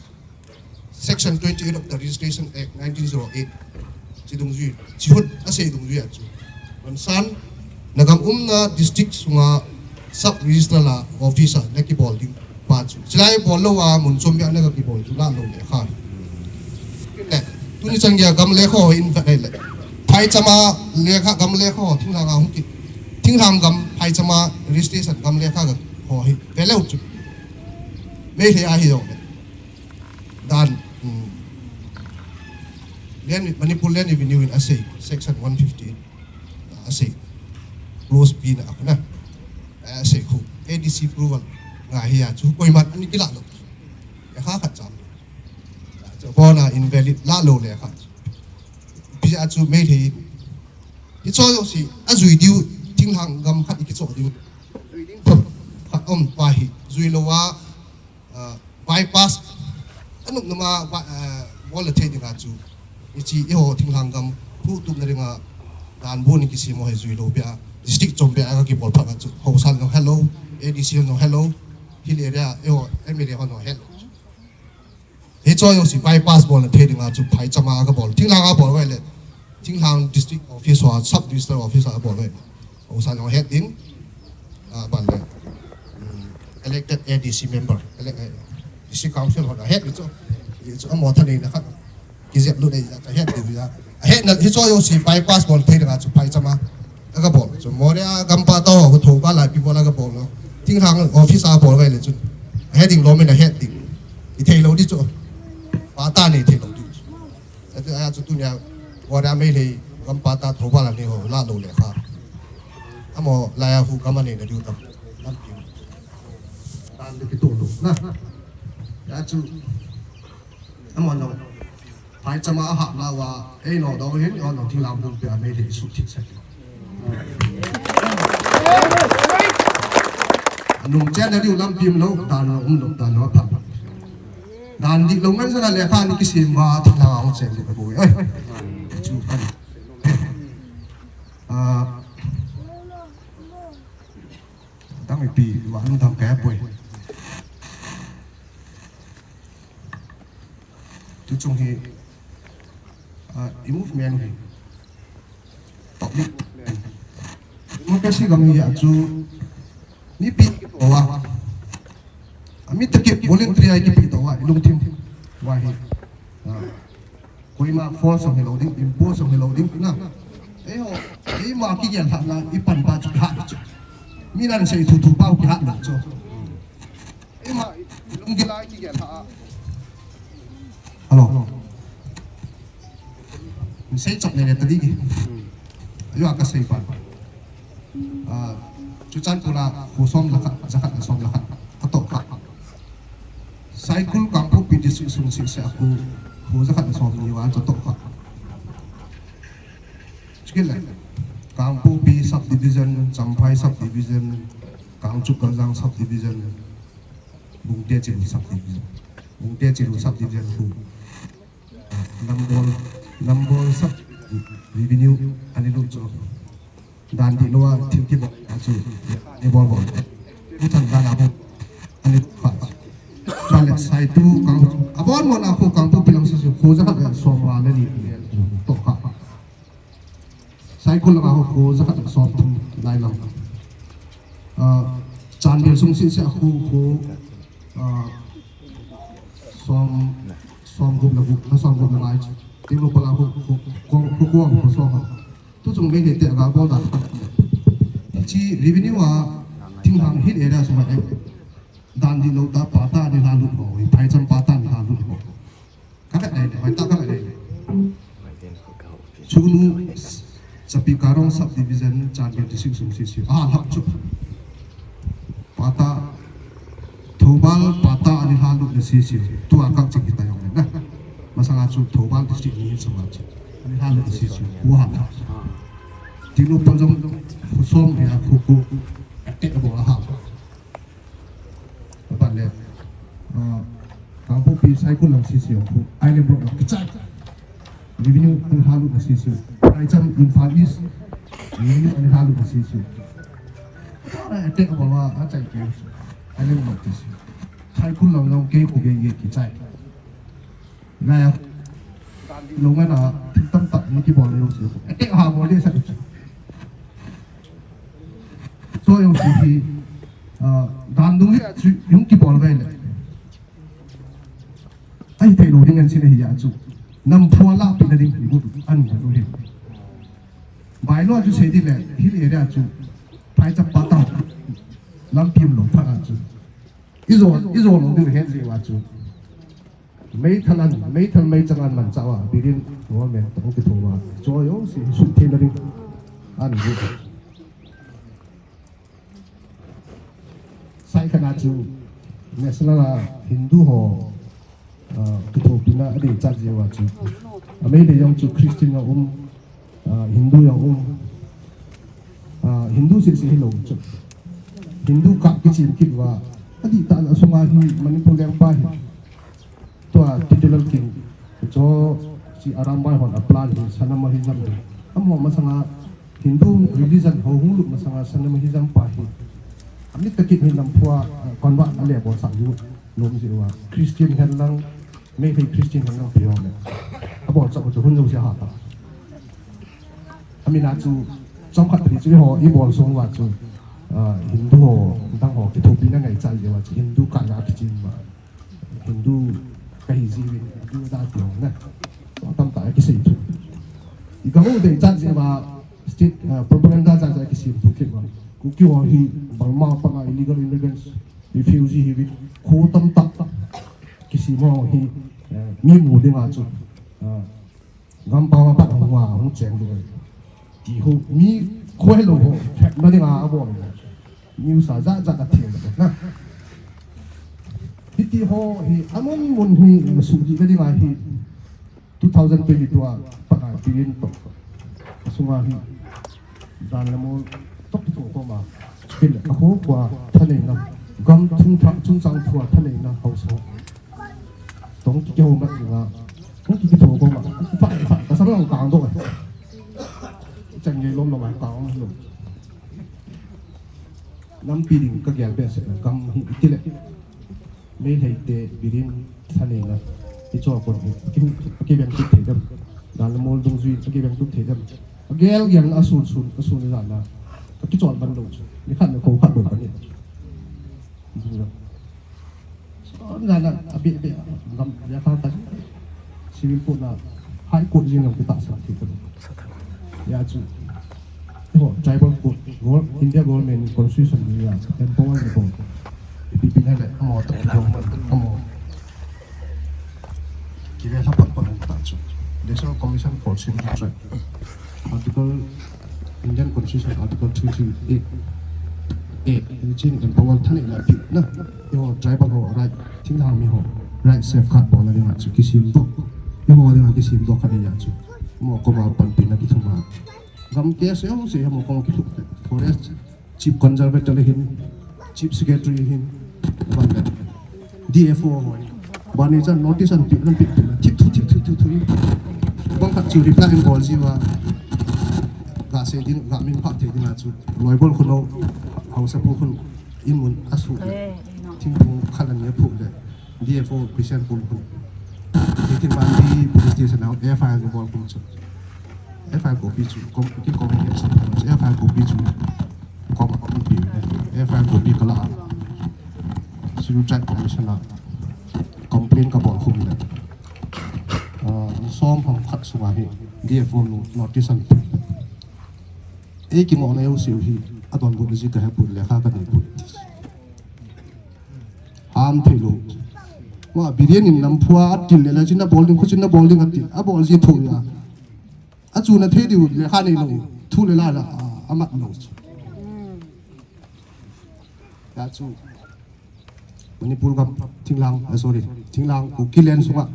Section twenty-eight of the Registration Act nineteen zero eight, chi dungjui, chi hon asei dungjui a chu, konsan nagam umna district sunga sub registrar a office a nakibol ding pa chu, chilai bol louva mun chom beh a naga kibol chu lahlou lekha. Le, tuni chan geiya gam lekha ho in vet le, phaichama lekha, gam lekha ho, thinglhang a hung ki, thinglhang gam phaichama registration gam lekha ho hi veleu chu, Meitei ahi jongle, dan, um, Land, Manipur Land Revenue in asei, section one fifty-eight, asei, clause B na a khu na, asei khu, A D C approval ngai hia chu koiman ana kilah lou, lekha khat cham, chu abona invalid, lahlou lekha. Ipi jeh a chu Meitei, hicho jouse ajui diu, thinglhang gam khat ikichoh diu, khat um pa hi jui louva, ah, bypass, anop nop a ba-, ah, bol le thei dinga chu, hiche eiho thinglhang gam phutup na dinga dan bu in kisem ho hi jui lou beh a, district chom beh a kibol phat a chu, haosa in jong helou, A D C in jong helou, hill area eiho M L A hon jong helou. Hicho jouse bypass bolna thei dinga chu phaichama kabol, thinglhang a bol uva ahile, Thinglhang District Office ho, Sub District Office a bol ve. Usan ho het ding. Ah, ban le. Hmm, elected A D C member, ele-, eh, District Council ho het ding chu. Chu amo thaneina khat. Kijep lut nei ja, ka het ding ja. Ahetna hi chu jouse bypass bol thei dinga chu phaichama. Aga bol chu Moreh gampa to, Thoubal a pi bol aga bol lo. Thinglhang office a bol ngai le chu. Ahet ding lom in ahet ding. I thei lou ding chu. Patta nei thei lou ding chu. Atu a chu tunia Moreh a Meitei gampa ta Thoubal a nei ho la lou le kha. Amo laiya hu gam a neina diu tam. Lampi. Tan de kito lou na. Ya chu. Amo no. Phaichama a hap la uva, ei no do hin, o no thing lam dum pe a Meitei sut thit sa. Anung chen na diu lampi um lou, dan lou um lou, dan lou pha. Dan dihlou ngen sa na le kha ni kisem uva, thing lam a hung chen ding ka boi. Oi. Chu kan. Ah. Dang ipi, wa lungdam ka boi. Tuchung hi, ah, i movement hi public movement. Democracy gam hi a chu mipi kitoh uva, a mi toh kit voluntary a kipe toh uva, i lungthim uva hi. Ah, koima force jong hilou ding, impose jong hilou ding na. Eiho, eima kigel lhahna, i pan pa chu kihat chu. Mi nan sei thuthu pau kihat lou chu. Eima, lunggil a kigel lhah a. Hello. Sei chok le le ta ding. Ayo ka sei pan. Ah, Churachandpur a kho som le khat, jakhat le som le khat. Atoh kha. Saikul Kangpokpi District sung sese a kho, kho jakhat le som ni uva chu atoh kha. Chukit le. Kangpokpi Subdivision, Champhai Subdivision, Kangchup Karjang Subdivision, Bungte Chiru Subdivision. Bungte Chiru Subdivision khu. Nambol, Nambol Sub Revenue ani lut chu. Dan dihlou a thil kibol a chu. Ni bol bol. Ni chan dan a bu. Ani kha. Ban le Saitu Kang, abon bon a khu Kangpokpi lang sese kho jakhat le som nga le ni. Toh kha. Saikul langa ho kho jakhat le som thum lai lang. Ah, Chandel sung sese a khu, khu, ah, som, som gup le gup, na som gup le ngai. Tengnoupal a khu, khu, khu, khu, khu, khu som. Tuchung Meitei te aga bol dan. Chi revenue a thinglhang hill area sung a, eh, dan dihlou ta patta ni la lut ho, phaicham patta ni la lut ho. Ka vet nei, hoitah ka vet nei. Chunu, Chapikarong Subdivision, Chandel District sung sese. Ah, lhap chu. Patta, Thoubal patta ani la lut na sese. Tua kang ching kita jong na. Masanga chu Thoubal District ni sanga chu. Ani la lut na sese. Kho ha la. Tengnoupal jong, kho som ria kho kho. Attack abol a ha. Aban le, ah, Kangpokpi Saikul lang sese khu, Island Block lang kichai. Revenue ani la lut na sese. Phaicham Imphal East, revenue ani la lut na sese. Ah, attack abol a, achai kei. Island Block sese. Saikul lang lang kei khu kei kei kichai. Ngai a. Lou ngan a, thil tamtah ni kibol le jouse. Ete ha bol le sa. So jouse hi, ah, dan dung hi a chu, hung kibol ngai le. Ahithei lou ding ngan sin ahi a chu. Nam phua la pi na ding hi bu an na lou hi. Bai lo chu sei di le, hill area chu. Phaicham patta. Lampi um lou phat a chu. I jo, i jo lou ding hen ji wa chu. Meithal an, meithal meichang an manchah uva, birin, government toh kitho uva, chu jouse hi sut thei na ding. An bu. Sai khat a chu, national a Hindu ho, ah, kithopina adei chat jeh uva chu. A Meitei jong chu Christian a um, ah, Hindu jong um. Ah, Hindu seh seh hilou chu. Hindu kap kichem kit uva. Adih tah a sunga hi Manipur lengpa hi. Tua titular king, chu, chu Arambai hon a plan hi, Sanamahism hi. Amaho masanga Hindu religion ho hung lut masanga Sanamahism pa hi. Amit toh kit hi lamphua, ah, convert a le bol sak u, lom jeh uva. Christian hen lang, Meitei Christian hen lang pi ho le. A bol sak u chu hun jouse ha ta. Mina chu chomkhat pali chu eiho ibol sung uva chu, ah, Hindu ho, dang ho kithopina ngaichat jeh uva chu Hindu kana kichim ma. Hindu kahi jiuvin, Hindu da ti ho na. Tamtah kisei thu. Igam u deichat jeh uva state, ah, propaganda jat jat kisem thu kit uva. Kuki ho hi Burma panga illegal immigrants, refugee hiuvin, kho tamtah kisem ho hi, eh, mi mu dinga chu, ah, Gampam a pat hung a, hung cheng ding ahi. Ti ho, mi khohel lou ho, thepna dinga abol. News a jat jat a thil na. Hiti ho hi, amun mun hi, sudih na dinga hi, two thousand twenty-two a, pat a, pirin to. Sunga hi, dan le mol, tok to ko ma. Pil, a ho kwa, thaneina. Gam chung tha, chungchang thua, thaneina, hausa. Tong ki kihou mat nga. Tong ki kitho ko ma. Fa, fa, ka sa rong tang do. Chan nge lom lom ai tang lom. Nampi ding ka gel behseh na gam hi iti le. Meitei te birin thaneina. Icho kon hi. Ki, ki beng tup thei dem. Dan le mol dungjui, ki beng tup thei dem. Agel gel na asun sun, asun na na. Ka kichol ban lou chu. Ni khat na ko khat lou ban ni. Ding lou. Son la na, a bit, a bit, gam, ya ka ta. Civil court na, High Court jing lam kita sa ti ko. Ya chu. Ho, tribal court, gov-, India government constitution ni ya, empower ni ko. Ipi pi na le, amo ta, amo. Kile la pat pat ta chu. National Commission for Civil Rights. Article, Indian Constitution, Article three three eight A, chin empower thaneina pi na. Eiho tribal ho right, thinglhang mi ho right safeguard bolna dinga chu kisem doh. Eiho dinga kisem doh khat ahi chu. Mo koma panpina kithum a. Gam case ho se mo koma kithum. Forest Chief Conservator le hin, Chief Secretary hin, ban le D F O ho. Ban ni chan notice an pi, an pi, pi, thip thu, thip thu, thip thu. Bang khat chu reply in bol ji uva. Ga sei ding, ga min phah thei ding a chu. Loi bol khun lo, hausa pu khun in mun asu le. Thingphung khat an ya phu le. D F O Christian pu khun. Nitin ban di police station a F I R bol khun chu. F I R copy chu, com-, ki communication chu, F I R copy chu, com-, copy pi, F I R copy ka la a. Civil Rights Commission a complaint ka bol khum le. Ah, som hong khat sunga hi, D F O nu notice an pi. Ei kimohna jouse hi, adonbut ji ka he put le kha ka nei put. Ham thei lou. Wa, Biren in Namphu a atil le la chin na bol ding, khu chin na bol ding ati. Abol ji thu ya. Achuna thei diu lekha neilou, thu le la la, a, amat lou chu. Ya chu. Manipur gam thinglhang, ah, sorry, thinglhang Kuki land sunga.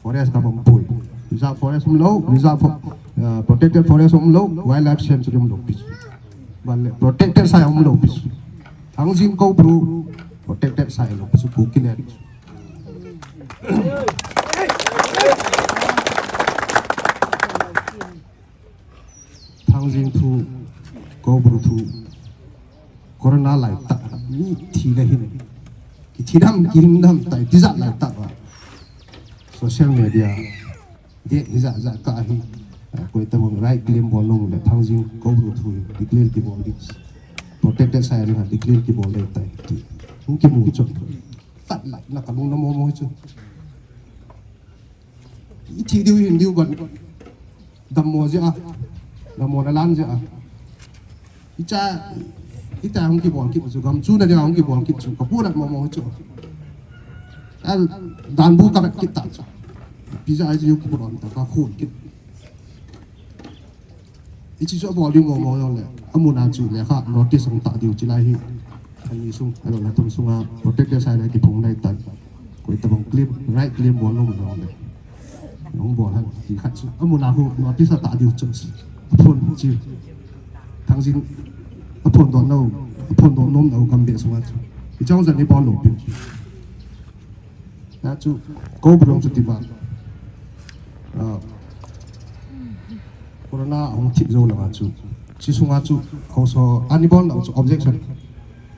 Forest gam umpoi. Reserve forest umlou, reserve fo-, ah, protected forest umlou, wildlife sanctuary umlou pi chu. Ban le, protected site umlou pi chu. Thangjing Koubru, protected site lou pi chu, Kuki land. Thangjing thu, Koubru thu, corona lai tah, mi thi le hin, kithi dam, kihing dam, tai tijat lai tah va. Social media, de hijat jat ka hi, ah, koi tabang right claim bol nom le Thangjing Koubru thu, declare kibol ding. Protected site a declare kibol ding tai. Hung kimu chu. Tat lai, na kalung na mo mo chu. I thi diu hin diu ban. Dammo jeh a. Dammo na lan jeh a. Icha, ita hung kibol kit chu gam chu na dia hung kibol kit chu. Ka pu na mo mo chu. Al dan bu ka bet kit ta chu. Pizza ai ju ku ron ta ka khun kit. Hiche chu abol ding mo mo jong le, amun a chu lekha notice ahung tah diu chilai hi. Ani sung, alou le tum sunga, protected site le kiphong nai tan. Koi tabang claim, right claim bol nom jong le. Hung bol han, ti khat chu. Amun a hu notice atah diu chu. Aphon chi. Thangjing, aphon don nau, aphon don nom nau gam be sunga chu. Hiche jong jan ni bol lou pin. Na chu, Koubru jong chu ti ba. Ah, corona ahung thip jou langa chu. Chi sunga chu, haosa, ani bol nau chu objection.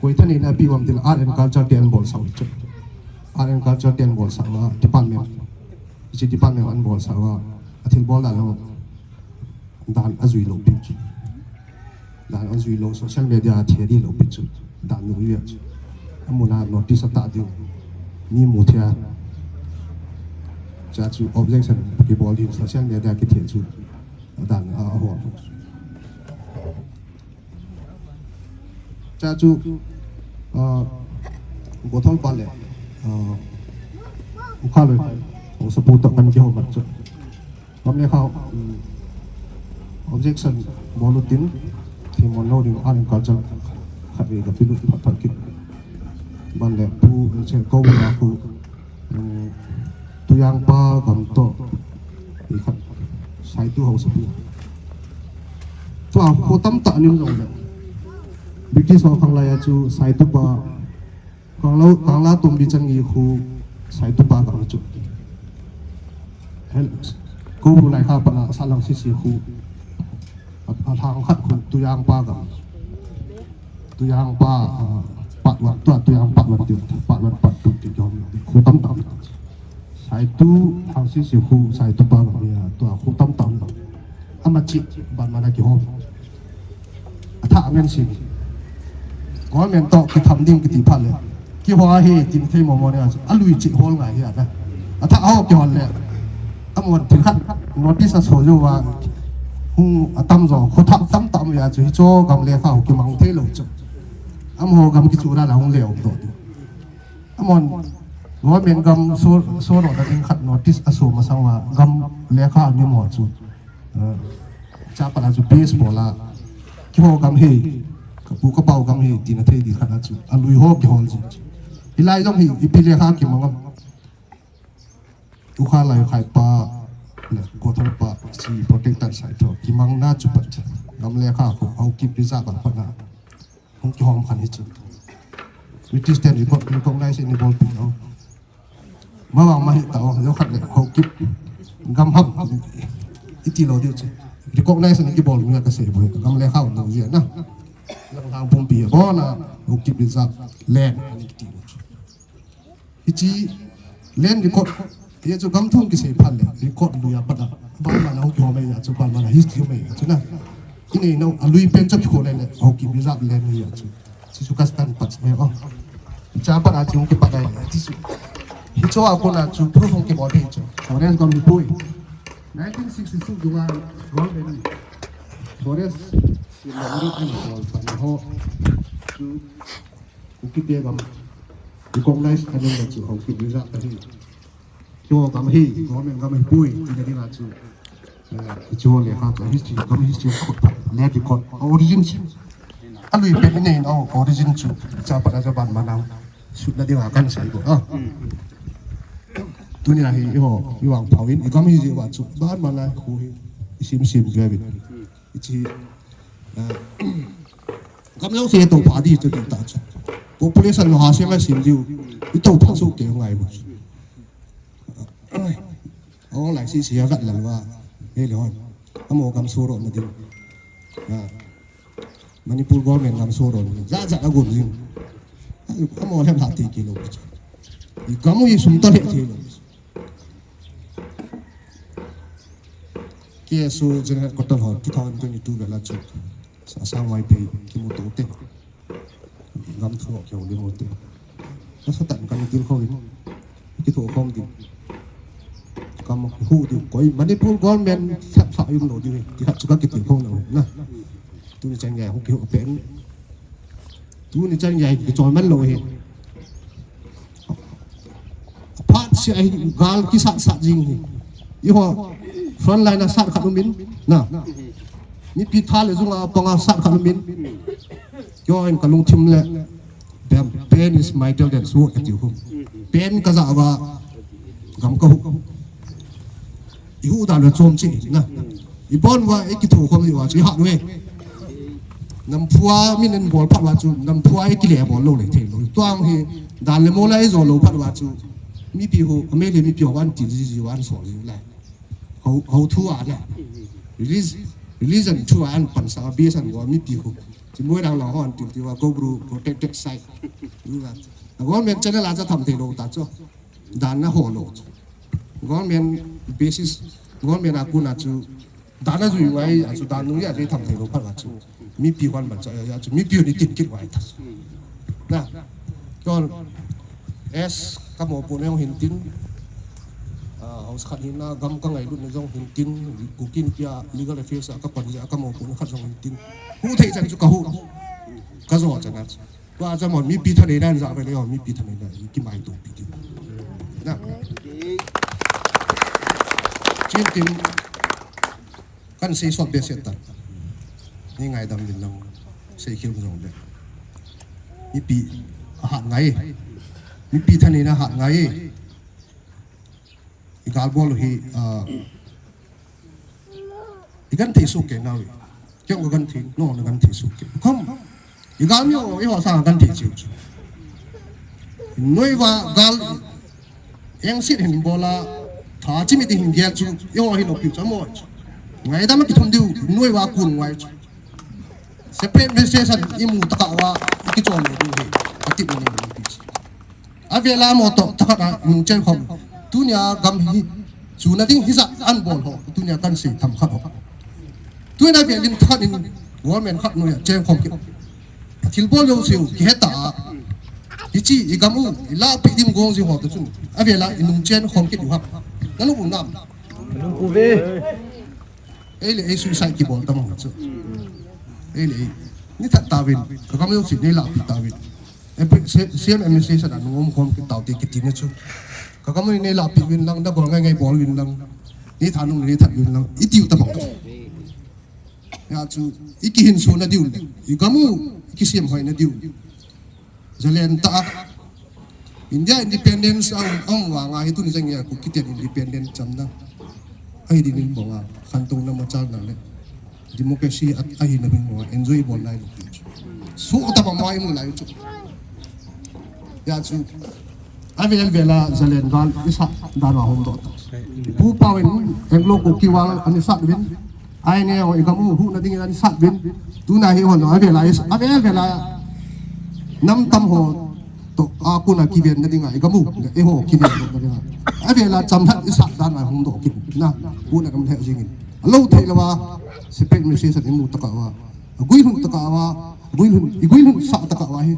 Koi thaneina pi uvam ti le art and culture te an bolsah u chu. Art and culture te an bolsah uva, department. Hiche department an bolsah uva, athil bol da lou. Dan a jui lou pi chu. Dan a jui lou, social media a thia di lou pi chu. Dan lou pi chu. Amuna notice a ta di. Mi mu thia. Cha chu objection kibol di social media kithia chu. Dan a, a ho. Cha chu, ah, Bothol pa le, ah, Ukha loi, Haosapu toh kan kihou mat chu. Gam le kha, um, objection bol u tin, themmo lou ding, art and culture khat vei ka pe u phat phat kit. Ban le pu, che ko na khu, um, Tuiang pa gam toh, i khat, Saitu Haosapu. Tua kho tamtah nim jong le. British ho khang lai a chu Saitu pa, Kangla, Kangla Tombi chan ngi khu Saitu pa gam chu. Hen, ko lai kha pana Salang sisi khu. A, a lang khat khu Tuiang pa gam. Tuiang pa, ah, part one, tua Tuiang part one ti, part one, part two ti jong khu tamtah. Saitu, Hangsisi khu, Saitu pa gam ya, tua khu tamtah. Ama chi, ban mana kihou. A thah ngen si. Government toh kitham ding kiti phat le. Kihou ahi, tin thei mo mo ne a. A lui chi hol ngai hi a na. A thah ho kihol le. Amon thil khat notice a so jo wa. Hung a tam jo, kho thah tamtah ya chu hi cho gam le kha ho kimang thei lou chu. Amaho gam kichu ra la hung le um to. Amon government gam so, so ro da ding khat notice a so masang wa gam le kha ni mo chu. Eh, cha pa la chu base bol a. Kihou gam hi, ka pu ka pau gam hi, tina thei di khat a chu. A lui ho kihol chu. Hilai jong hi, ipi le kha kimang am. Ukha lai khai pa, le, Bothol pa, si protector sai tho. Kimang na chu pat. Gam le kha khu, Haokip reserve a pat na. Hung kihom khan hi chu. British ten record, recognize ni bol pi no. Ma vang ma hi ta o, yo khat le, Haokip. Gam ham. Iti lou diu chu. Recognize ni kibol mi ka sei boi. Gam le kha lou ji na. Lang lang pumpi. Bona, Haokip reserve. Land. Ani kiti lou chu. Hichi land record, hichu gam thum kisei phat le, record lui a pat a. Ban mana hung kihou mai ya chu, ban mana history mai ya chu na. Inei nau, a lui pen chu kihou le le, Haokip reserve land mai ya chu. Hichu custom pat mai o. Cha pat a chu hung kipat le, hichu. Hichu a kona chu, proof hung kibol hi chu. Forest gam ni pui. Nineteen sixty-six dunga, Royal Navy. Forest, si le, ni ani bol pat ni ho. Chu. Kuki te gam recognize a nung na chu Haokip reserve ahi. Kihou gam hi, government gam hi pui, tina ding a chu. Eh, chu le kha chu history, gam history khu, land record, origin chu. A lui pen inei nau origin chu, cha pat a cha ban mana. Sut na ding a kan sei bou, ah. Tuni a hi, i ho, i vangpha in, i gam hi ji wa chu, ban mana khu hi, i sim sim ve vin. Hichi, eh, gam jouse tou pha di chu ti ta chu. Population lo ha se ma sim diu. I tou pha chu ke ngai bu. O lai si si ya vat lal wa. He le hon. Amo gam so ro na ding. Ah. Manipur government gam so ro na ding. Ja ja a gun ding. Amo le la ti ki lo. I gam u i sum ta le ti lo. K S O General Headquarter ho two thousand twenty-two vel a chu sa, sa ngai pe kimu to te. Gam thu ho kihou le mo te. Ka sa tan ka ni dil kho in. Kitho khom ding. Kam hu ding koi Manipur government sap sa yum lo ding. Ti khat chu ka kiti khom lo na. Tuni chan ngai hu kihou pen. Tuni chan ngai kichoi man lo hi. Phat sia hi gal kisat sat jing hi. Eiho front line a sat khat um in na. Mipi tha le jung a pang a sat khat um in. Keiho in ka lungthim le. Pain is mightier than sword ati u. Pain ka ja uva gam ka hu. I hu dan le chom chi na. I bon uva i kitho khom uva chu i hat uve. Namphu a min in bol phat uva chu, namphu a i kile bol lou le thei lou. Tuang hi dan le mo la i jo lou phat uva chu. Mipi ho, a mei le mipi ho an til ji ji uva an sol ji le. Ho, ho thu a le. Release, religion thu a an pan sa, base an uva mipi ho. Chi moi dang la ho an til ti uva, Koubru protected site. Uva. Government channel a cha tham thei lou ta chu. Dan na ho lou chu. Government basis, government a kon a chu Dan a jui ngai, a chu dan nung a jui tham thei lou phat a chu. Mipi hon man cha, a chu mipi hon i tin kit ngai ta. Na. Chon, S, ka mopohna jong hin tin. Ah, house khat hin na, gam ka ngailutna jong hin tin. Kuki Inpi a Legal Affairs a ka pan jeh a ka mopohna khat jong hin tin. Hu thei chan chu ka hu. Ka jo chan a chu. Tua chu amahon mipi thaneina in ja ve le, mipi thaneina in kimai topi ding. Na. Chin tin kan sei sot behseh tan. Nei ngaidam uvin lang, sei khel jong le. Mipi ahat ngai. Mipi thaneina ahat ngai. I gal bol u hi, ah, i kan thei suk kei nau. Kei jong ka kan thei, nang jong na kan thei suk kei. Khom, i gal mi jong, eiho sang kan thei cheh u chu. Noi uva gal, engsit hin bol a, tha chimit in hin gel chu, eiho hi lou piu chu, amo chu. Ngaidam a kithum diu, noi uva kun ngai chu. Separate administration i mu tah uva, i kichon lou diu hi, ka tip u ahi. Avel a mo toh, thakhat a nung chen khom. Tunia gam hi, chuna ding hijat a bol ho. Tunia kan sei themkhat ho. Tunia avel in thakhat in government khat noi a chen khom kit. Thil bol jouse u, kihe ta a. Hiche, i gam u, i lahpeh ding gong jing ho toh chun. Avel a i nung chen khom kit u ham. Na lung u nam. Lung u ve. Ei le ei suicide kibol tam ho chu. Ei le ei. Nei that tauvin, ka gam jouse nei lahpeh tauvin. Em, se-, C M administration a nung um khom kit taute kiti na chu. Ka gam u nei lahpeh uvin lang, na bol ngai ngai bol uvin lang. Nei that nung nei that uvin lang. I tiu ta bang. Hijeh chun, i kihinso na diu le. I gam u, i kisem hoi na diu. Jalen tah a. India independence a um, a um vang a hi tuni jeng a Kuki ten independent chamna. Ahi ding in bol a, khantouna machalna le democracy a, ahina ding bol a, enjoy bol lai lo. Sot tah a bang mai mu lai chu. Hijeh chun. Avel vel a Jalen gal i sat dan a hung doh ta. Pu Pau in Anglo Kuki War ana sat uvin. Ai ne, o, i gam u huhna ding in ana sat uvin. Tuna hi hon, avel a, avel vel a, nam tam ho toh, a, kon a kiven na ding a, i gam u, eiho kiven na ding a. Avel a, chamlhat i sat dan a hung doh kit na, kon a gam lheh jing in. Alou thei lou a, separate administration i mu tah uva. A guilhun tah uva, guilhun, i guilhun sah tah uva hi.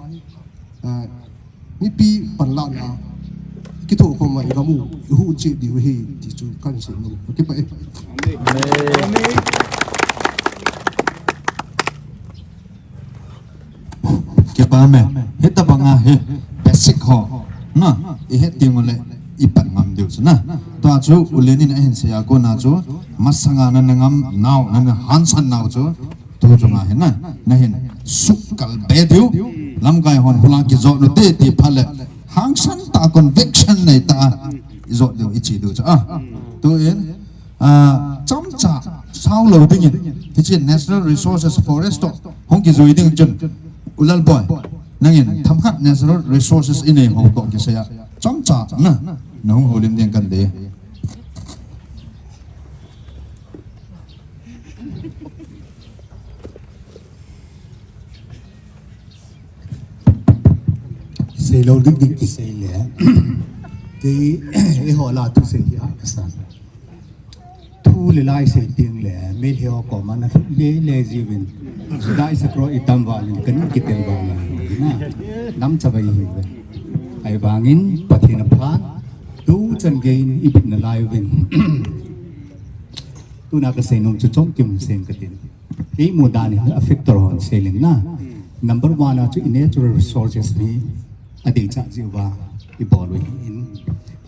A, mipi panlahna, kithokhom a i gam u, i huhcheh diu ahi, ti chu kan sei nom. Kipah e. Kipah e. Hitabang a hi, basic ho. Na, i het ding u le, i pan ngam diu chu na. Tua chu, U Len in ahin sei a kona chu, masanga na na ngam nau, na na hansan nau chu, tu chunga hin na, na hin sukal be diu. Lamkai hon hula kijot u te ti phat le. Hangsan tah a conviction nei tah a. I jot diu, i che diu chu a. Tu in, a, chomcha sao lou ding in. Hiche Natural Resources Forest toh. Hung kijui ding chun. U Lalboi. Nangin themkhat Natural Resources i nei ho toh kisai a. Chomcha na. Na hung houlim ding kan dei. Sei lou ding ding kisei le. Kei, eiho la thusei hi a kasan. Thu le lai sei ding le, Meitei ho koma na le le jiuvin. Sudai sakro i tam val in kan kitel val na. Nam chavai hi ve. Ahivangin Pathen a phat. Tu chan gei in i bit nalai uvin. Tuna kasei nom chu chomkim seng katin. Kei mu dan in a factor hon sei leng na. Number one a chu i natural resources hi adei chah jeh uva i bol u ahin.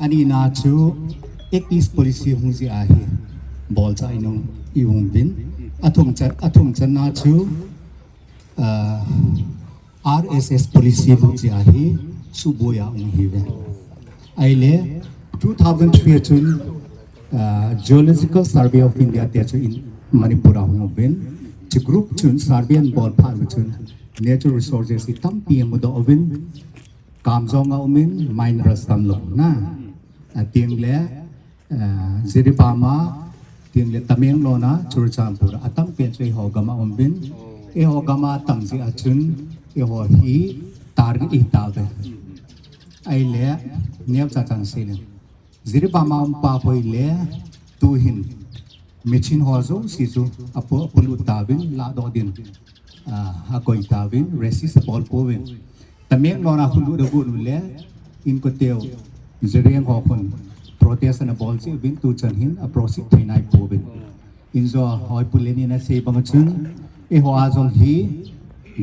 Ani na chu Act East policy hung jeh a hi bol chah i nom i hung uvin. Athum chan, athum chan na chu, ah, R S S policy bu jeh a hi suboi a um hi ve. Ahile, two thousand three a chun, ah, Geological Survey of India te chu in Manipur a hung uvin. Chu group chun survey an bol phat u chun natural resources hi tampi amu doh uvin. Kamjong a um in minerals tam lou na. Ateng le, eh, Jiribam a, teng le Tamenglong a, Churachandpur a, atam pen chu eiho gam a um uvin. Eiho gam a tam jeh a chun, eiho hi target i hi tauve. Ahile, neocha chan sei leng. Jiribam a um pa hoi le, tu hin. Machine ho jouse chu apo, apolut tauvin, ladoh din, ah, akoi tauvin, resist abol pouvin. Tamenglong a khu lut agot uleh, inkote u, Zeliang ho khun protest ana bol jeh uvin, tuchan hin a proceed thei nai pouvin. Injo hoi pu Lenin in asei bang chun, eiho a jong hi,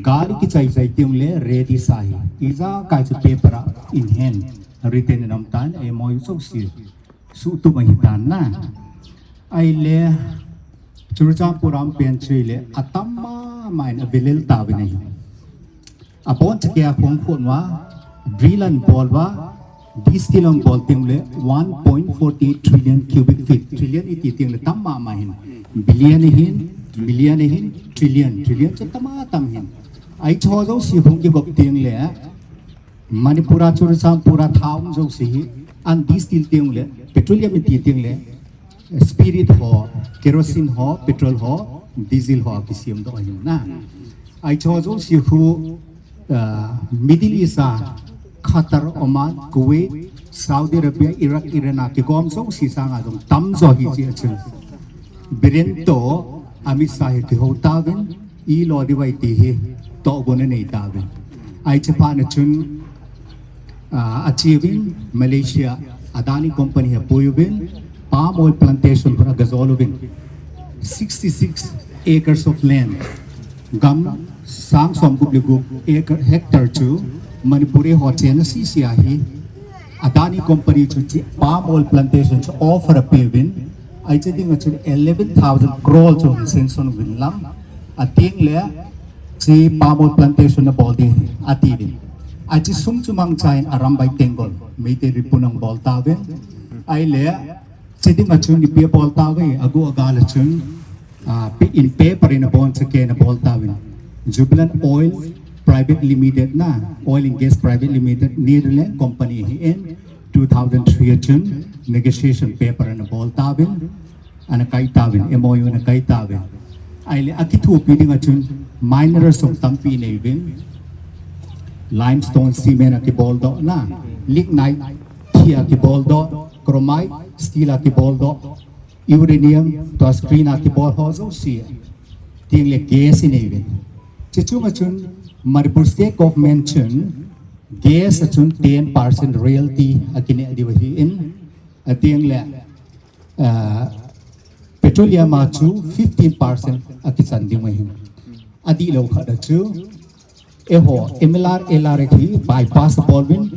gari kichai chai teng uleh, ready sa hi. Ijakai chu paper a in hand, written in um tan, M O U jouse suhtup ahi tan na. Ahile, Churachandpur a um pen chu ahile, atam mama in avelel tauvin ahi. Abonchakei a khong khon uva, drill ana bol uva, destil ana bol teng uleh, one point four eight trillion cubic feet. Trillion iti teng uleh tam mama hin. Billion ahin, million ahin, trillion. Trillion chu tam atam hin. Ahi chu ho jouse khong kigop teng uleh, Manipur a Churachandpur a tha um jouse hi, ana destil teng uleh, petroleum iti teng uleh, spirit ho, kerosene ho, petrol ho, diesel ho kisem doh ahi na. Ahi chu ho jouse khu, ah, Middle East a, Qatar, Oman, Kuwait, Saudi Arabia, Iraq, Iran a kigom jouse sanga jong tamjo ahi jeh chun, Biren toh Amit Shah hi kihou tauvin, ilo diu vai ti hi tohgon anei tauvin. Ahi chu phat na chun, ah, ache uvin Malaysia Adani Company hi apui uvin, palm oil plantation pura gajol uvin. Sixty-six acres of land, gam sang somgup le gup acre, hectare chu Manipur eiho chenna sese ahi. Adani Company chu hiche palm oil plantation chu offer apeuvin. Ahi chu dinga chu eleven thousand crore chu sanction uvin lang. Ateng uleh, hiche palm oil plantation abol ding atiuvin. Ahi chu sum chu mangcha in Arambai Tenggol, Meitei Ripun in abol tauvin. Ahile, hiche dinga chu ipi abol tauve, agu agal a chun, ah, pi-, in paper in abonchakei in abol tauvin. Jubilant Oil Private Limited na, Oil and Gas Private Limited, Netherlands company ahin, two thousand three a chun, negotiation paper ana bol tauvin, ana kai tauvin, M O U ana kai tauvin. Ahile, akithopi dinga chun, minerals jong tampi nei uvin, limestone, cement a kibol doh na, lignite, thia kibol doh, chromite, steel a kibol doh, uranium, tua screen a kibol ho jouse. Teng uleh gas inei uvin. Hiche chunga chun Manipur State Government chun gas a chun ten percent royalty akineh diu ahin. Ateng uleh, ah, petroleum a chu fifteen percent akichan diu ahin. Adihlou khat a chu, eiho, M L R, L R Act hi bypass abol uvin,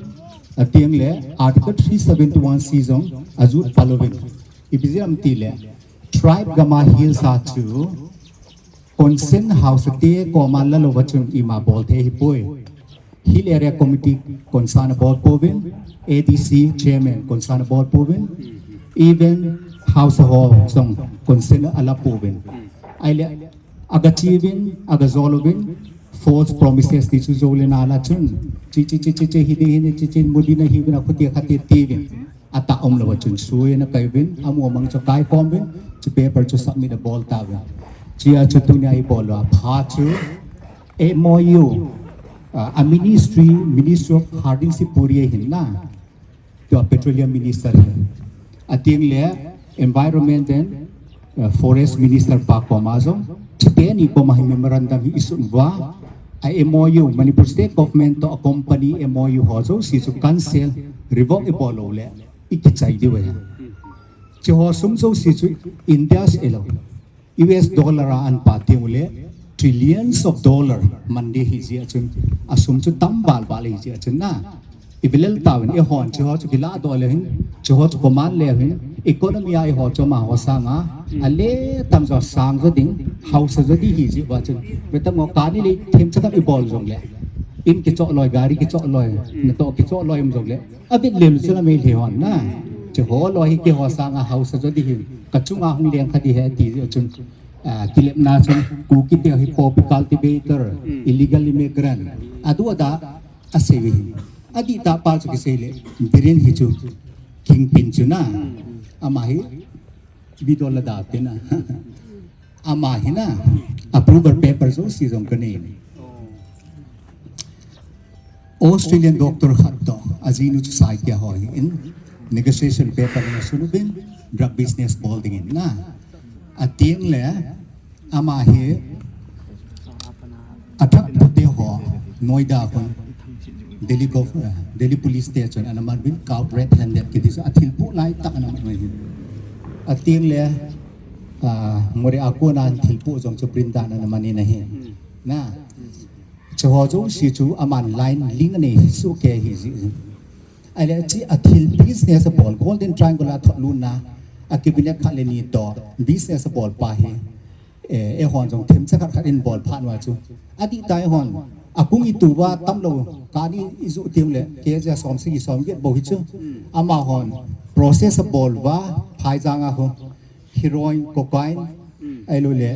ateng uleh Article three seventy-one C jong ajut pal uvin. Ipi jeh ham itile, tribe gam a hills a chu, consent haosa te koma lalou va chun ima bol thei ahipoi. Hill Area Committee consent abol pouvin, A D C chairman consent abol pouvin, even haosa ho jong consent ala pouvin. Ahile, aga che uvin, aga jol uvin, false promises ti chu jou le nala chun, chi, chi, chi, chi, chi, hi di, hi di, chi, chi, mu di na hi uvin, akhuti, akhati ti uvin. Atah umlou a chun sui ana kai uvin, amu amang chu kai khom uvin, chu paper chu submit abol tauvin. Chia chu tunia ibol uva pha chu M O U, ah, a ministry, Ministry of Harding C Puria ahin na. Tua Petroleum Minister hi. Ateng uleh Environment and, uh, Forest Minister pa koma jong, chuteni koma hi memorandum hi isun uva, a M O U, Manipur State Government toh a company M O U ho jouse chu cancel, revoke ibol lou uleh, ikichai diu ahi. Hiche ho sum jouse chu India seh lou. U S dollar a ana pah teng uleh, trillions of dollar man ding ahi jeh chun, asum chu tam val val ahi jeh chun na. Ivelel tauvin, eihon hiche ho chu kiladoh leu hin, hiche ho chu command leu hin, economy a eiho chu amaho sanga, ale tamjo sang jo ding, haosa jo ding ahi jeh uva chun. Vetam ngo kani le themcha khat ibol jongleh, in kichoh loi, gari kichoh loi, natoh kichoh loi um jongleh, avet lel chu na Meitei hon na. Hiche ho loi hi keiho sanga haosa jo ding ahin, kachunga hung leng kha ding ahi ati jeh chun. Ah, kilepna chun, Kuki te hi poppy cultivator, illegal immigrant. Adu ada, asei uve. Adih tah pa chu kisei leh, Biren hi chu, kingpin chu na. Ama hi, bidol la da te na. Ama hi na, approval paper jouse jong kanei. Australian doctor khat toh, ajinu chu Saikia ho ahin, negotiation paper ana sun uvin, drug business bol dingin na. Ateng le, ama hi, athah pute ho, Noida khun, Delhi, gov, eh, Delhi Police Station, ana man bin, caught red handed kiti chu, athilpoh lai tah ana man hin. Ateng le, ah, Moreh a kona thilpoh jong chu Brinda ana man in ahi. Na, chu ho jouse chu, aman line link anei hi chu ke hi ji. Ahile, chi athil business abol, Golden Triangle a thot luna, a cabinet khat le ni to, business abol pa hi, eh, eihon jong themcha khat khat in bol phat uva chu. Adih tai hon, akung itu uva tamlou, kani iju teng le, K G som sagi som get bou hi chu. Amahon, process abol uva, phaijang a ho. Heroin, cocaine, ahilou le,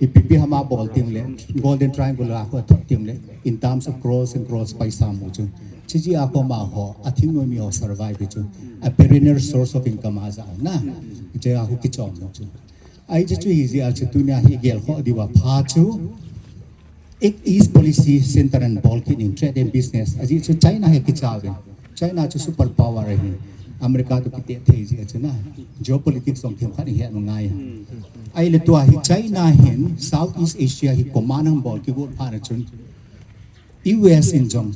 ipi ipi ham abol teng le, Golden Triangle a ho thot teng le, in terms of crores and crores paisa mu chu. Chi jeh a ho amaho, a thingnoi mi ho survive chu. A perennial source of income a ja na. Jeh a ho kichom chu. Ahi chu chu hi jeh a chu tunia hi gel kho diu apha chu. Act East Policy Center ana bol kit in trade and business. Ajeh chu China hi kicha uvin. China chu super power ahi. America toh kiteh thei jeh a chu na. Geopolitics jong themkhat ihet u ngai. Ahile tua hi China hin Southeast Asia hi command ana bol kit got phat a chun. U S in jong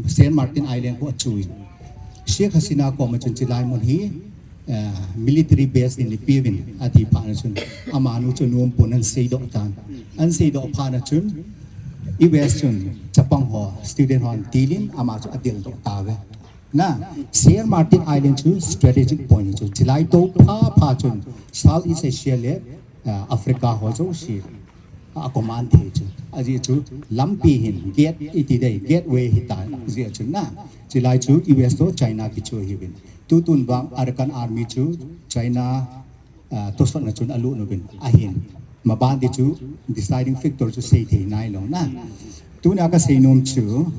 Saint Martin Island khu achu in. Sheikh Hasina koma chun chilai mun hi, eh, military base in ipi uvin ati phat a chun. Amanu chu nom pon ana seidoh tan. Ana seidoh phat a chun. U S chun chapang ho, student hon tilin ama chu adel doh tauve. Na, Saint Martin Island chu strategic point chu. Chilai to pha pha chun Southeast Asia le, eh, Africa ho jouse a command thei chu. Ajeh chu lampi hin gate iti dei, gateway hita jeh chu na. Chilai chu U S toh China kichu ahiuvin. Tutun vang Arakan Army chu China, ah, tosotna chun alut uvin. Ahin. Maban di chu deciding factor chu seithei nailou na. Tunia kasei nom chu,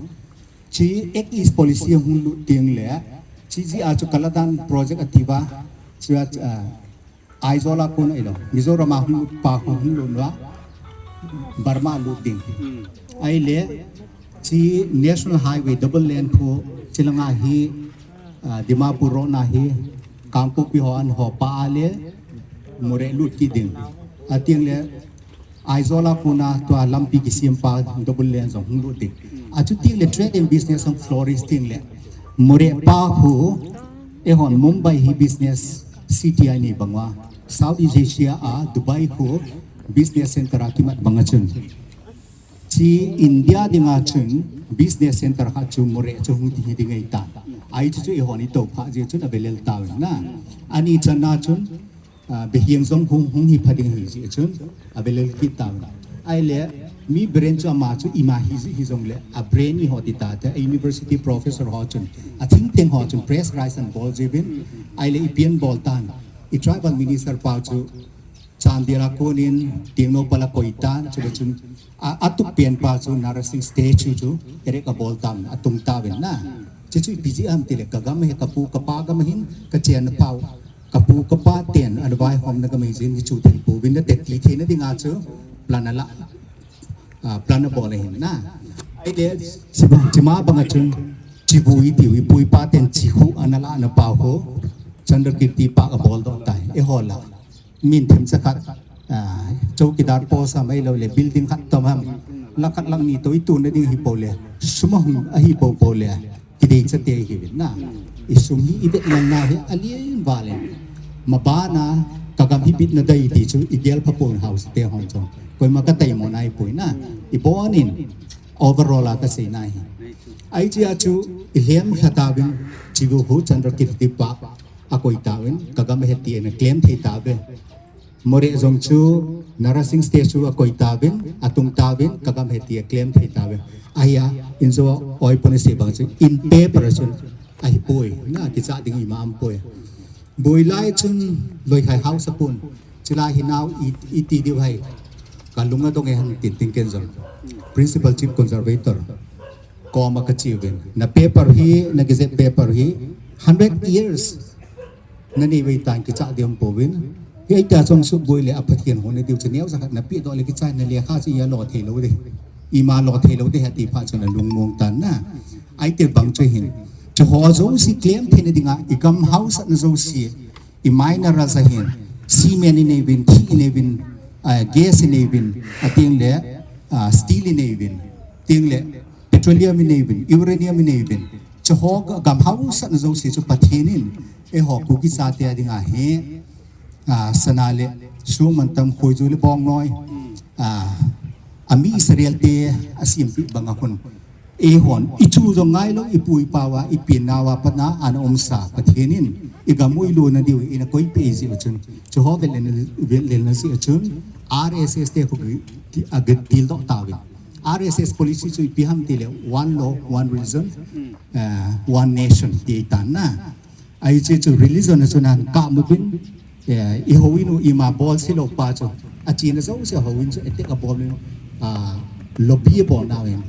chi Act East Policy hung lut teng le, chi jeh a chu Kaladan project ati uva, chu, ah, Aizawl a kon ahilou, Mizoram a hung lut pa hung, hung lut uva, Burma lut ding. Ahile, chi National Highway double lane khu, chilanga hi, ah, Dimapur road na hi, Kangpokpi ho ana ho pa a le, Moreh lut kit ding. Ateng le, Aizawl a kona tua lampi kisem pa double lane jong hung lut ding. Achuti le trade and business jong flourish ding le. Moreh pa khu, eihon Mumbai hi business city a inei bang uva. Southeast Asia a Dubai khu business center a kimat bang a chun. Chi India dinga chun business center khat chu Moreh chu hung hi ding ahitan. Ahi chu chu eihon itoh pha jeh chun avelel tauvin na. Ani channa chun ah, behiang jong hung, hung hi pha ding ahi jeh chun, avelel kit tauvin. Ahile, mi brain chu ama chu ima hi jeh hijongle, a brain i ho ti tate, a university professor ho chun, a think tank ho chun, press rise ana bol jiuvin, ahile ipi ana bol tan, i tribal minister pa chu, Chandel a konin, Tengnoupal a koi tan, chule chun, a, atup pen pa chu, Nara Singh statue chu, erect abol tan, atung tauvin na. Chuchu ipi jeh ham tile, kagam hi, kapu, kapa gam hin, kachenna pau. Kapu kapa ten ana vaihomna gam ahi jeh in hichu thei pouvin nate ti theina dinga chu plan ala, ah, plan abol ahin na. Ahile chibang chima banga chun chivu itiu ipu ipa ten chikhu ana lahna pau ho Chandrakirti Park abol doh tai. Eiho la min themcha khat, ah, chowkidar post ham ahilou le building khat tom ham lakh khat lakh ni toh ituna ding hi pou le sum ahung ahi pou pou le. Kidei chate hiuvin na. Isum hi ivet nalna hi alen valen. Mabana kagam hi bitna dei ti chu igel pha pon house te hon chong. Koima katai mo nai poi na. Ibonin overall a kasei na hi. Ahi jeh a chu ilhem kha tauvin chivu hu Chandrakirti Park akoi tauvin kagam ahi ti ana claim thei tauve. Moreh jong chu Nara Singh statue akoi tauvin, atung tauvin, kagam ahi ti aclaim thei tauve. Ahia, injo oi pon ise bang chu, in paper chun, ahipoi, na kicha ding ima aum poi. Boi lai chun, loi khai house apun, chulai hi nau i, iti diu hai, kalung adong e hang tin tin ken jong. Principal Chief Conservator, koma kachiuvin. Na paper hi, na gazette paper hi, hundred years. Nanei vei tan kicha ding pouvin. Hitia chong suk boi le a Pathen hon na diu chu neocha khat napeh doh le kicha na lekha chu iya lo thei lou ding. Ima lo thei lou ding hati pha chu nalung mong tan na. Ahi te bang chu hin. Chu ho jouse claim theina dinga i gam hausa na jouse. I mai na raja hin. cement inei uvin, thih inei uvin, ah, gas inei uvin, atengle, ah, steel inei uvin, atengle petroleum inei uvin, uranium inei uvin. Chuho gam hausatna jouse chu Pathen in eiho Kuki chate dinga hi, ah, sana le sum, mantam, khoiju le bongnoi, ah, ami Israel te asempeh banga khun, eihon ichu jong ngailou, ipu ipau a, ipi nauva pat a ana umsa Pathen in igam u ilona diu ina koipeh jeh u chun, chuho vetlelna, vetlelna jeh u chun R S S te khu ki, ki, agadildoh tauvin. R S S policy chu ipi ham tile one law, one religion, eh, one nation ti tan na. Ahi chu, chu religion a chu nan kap uvin, eh, ihouin u ima bol silou pa chu, achena jouse houin chu attack abol uvin, ah, lobby abol nauvin,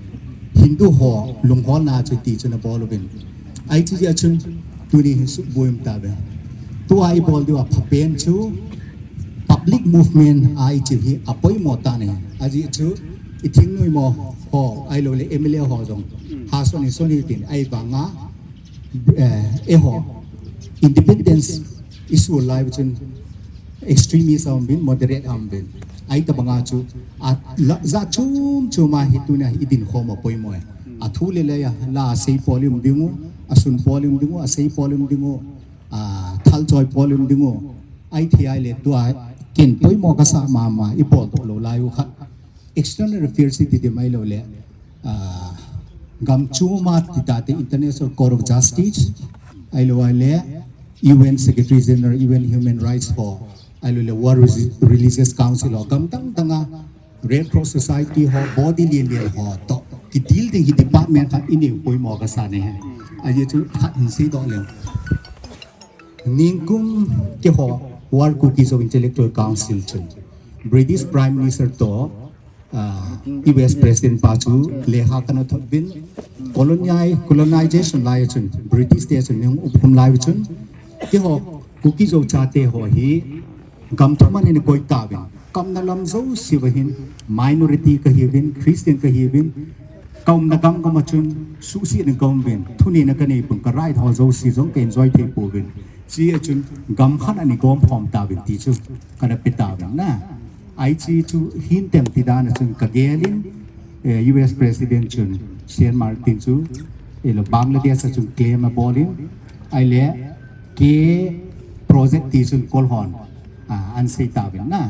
Hindu ho lungholna chu ti chu ana bol uvin. Ahi chu jeh a chun tuni hin suboi um tauve. Tua ibol diu aphapen chu public movement a ichi hi apoimo tah ahi. Ajeh chu ithingnoi mo ho, ahiloule M L A ho jong hason in son hitin, ahivanga eh, eiho independence issue lai chun extremist aum uvin, moderate aum uvin. Ahitobanga chu, a, la, jat chom chom a hi tunia hi idin khom u apoimo e. Athu le lei a, la asei pol um ding u, asun pol um ding u, asei pol um ding u, a, thal choi pol um ding u. Ahithei ahile tua ken poimo kasah mama, ibol doh lou lai u khat. External Affairs ti ding ahiloule, ah, gam chom a ti tate International Court of Justice, ahiloule U N Secretary General, U N Human Rights ho, ahiloule World Reli-, Religious Council ho, gam dang dang a Red Cross Society ho, body lian lian ho toh kidil ding hi department khat inei u poimo kasa ahi. Ajeh chu khat hin seidoh leng. Ningkum keiho World Kuki Zo Intellectual Council chun British Prime Minister toh, ah, U S President pa chu lekha kana thot uvin, colonize, colonization lai chun British te chun nung upkhum lai chun keiho Kuki Zo chate ho hi gam thum a ana koi tauvin, kamna lam jouse uva hin minority kahi uvin, Christian kahi uvin, kaumna gam gam a chun suhsetna kaum uvin, thunei na kanei pon, ka right ho jouse jong ka enjoy thei pouvin. Hijeh a chun gam khat a ana gom khom tauvin ti chu kana pe tauvin na. Ahi chu hin tem ti dan a chun kagel in, eh, U S President chun Saint Martin chu, eh, lo Bangladesh a chun claim abol in, ahile K project ti chun kol hon, ah, ana sei tauvin na.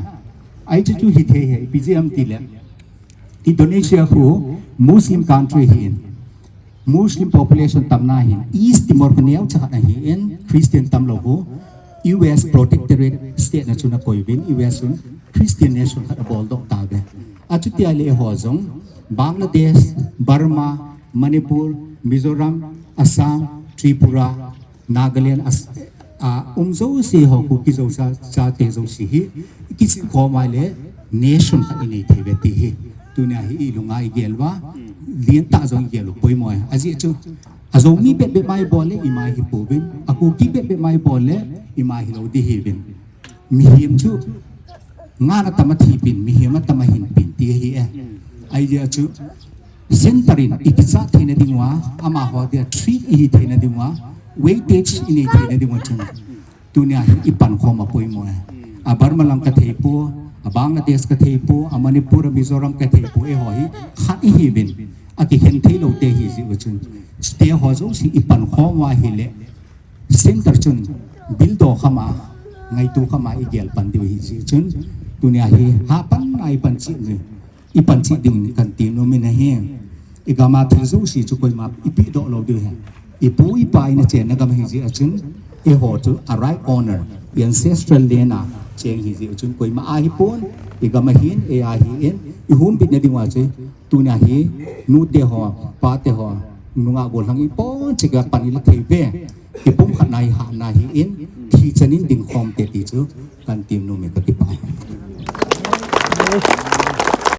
Ahi chu chu hithei ahi, ipi jeh ham tile Indonesia khu Muslim country ahin, Muslim population tamna ahin, East Timor khu neocha khat ahin, Christian tamlou khu, U S protectorate state na chun akoi uvin, U S chun Christian nation khat abol doh tauve. Achuti ahile eiho jong, Bangladesh, Burma, Manipur, Mizoram, Assam, Tripura, Nagaland a, a um jouse ho, Kuki Zo cha, chate jouse hi, kichih khom uva ahile nation khat inei thei uve ti hi. Tunia hi ilunga igel uva, lentah jong igel u poimo e. Ajeh chu, azo mi bep bep ma ibol le ima hi pouvin, a Kuki bep bep ma ibol le ima hilou ding hiuvin. Mihem chu, ngan atam a thipin, mihem atam a hinpin ti ahi e. Ahijeh chu, center in ikichat theina diuva, amaho dia threat ihi theina diuva, weightage inei theina diuva chun, tunia hi ipankhom a poimo e. A Burma lang kathei pou, a Bangladesh kathei pou, a Manipur, a Mizoram kathei pou, eiho hi khat ihiuvin, akikhen theilou te ahijeh u chun, chute ho jouse ipankhom uva ahile, center chun bildoh kham a, ngaito kham a igel pan diu ahijeh chun, tunia hi hapan a ipan cheh u, ipan cheh ding kahin ti nom in ahi. Igam a thil jouse chu koima ipehdoh lou diu ahi. Ipu ipa ina chenna gam ahijeh a chun, eiho chu a right honor, i ancestral land a cheng ahijeh u chun, koima a hipon, igam ahin, ei ahin, ihumbitna diuva chu, tunia hi, nute ho, pate ho, nungah gollhang iponcha kipan ila thei uve. Ipumkhatna hi hatna ahin, thi chan in dingkhom te ti chu kahin ti nom e, kakipah e.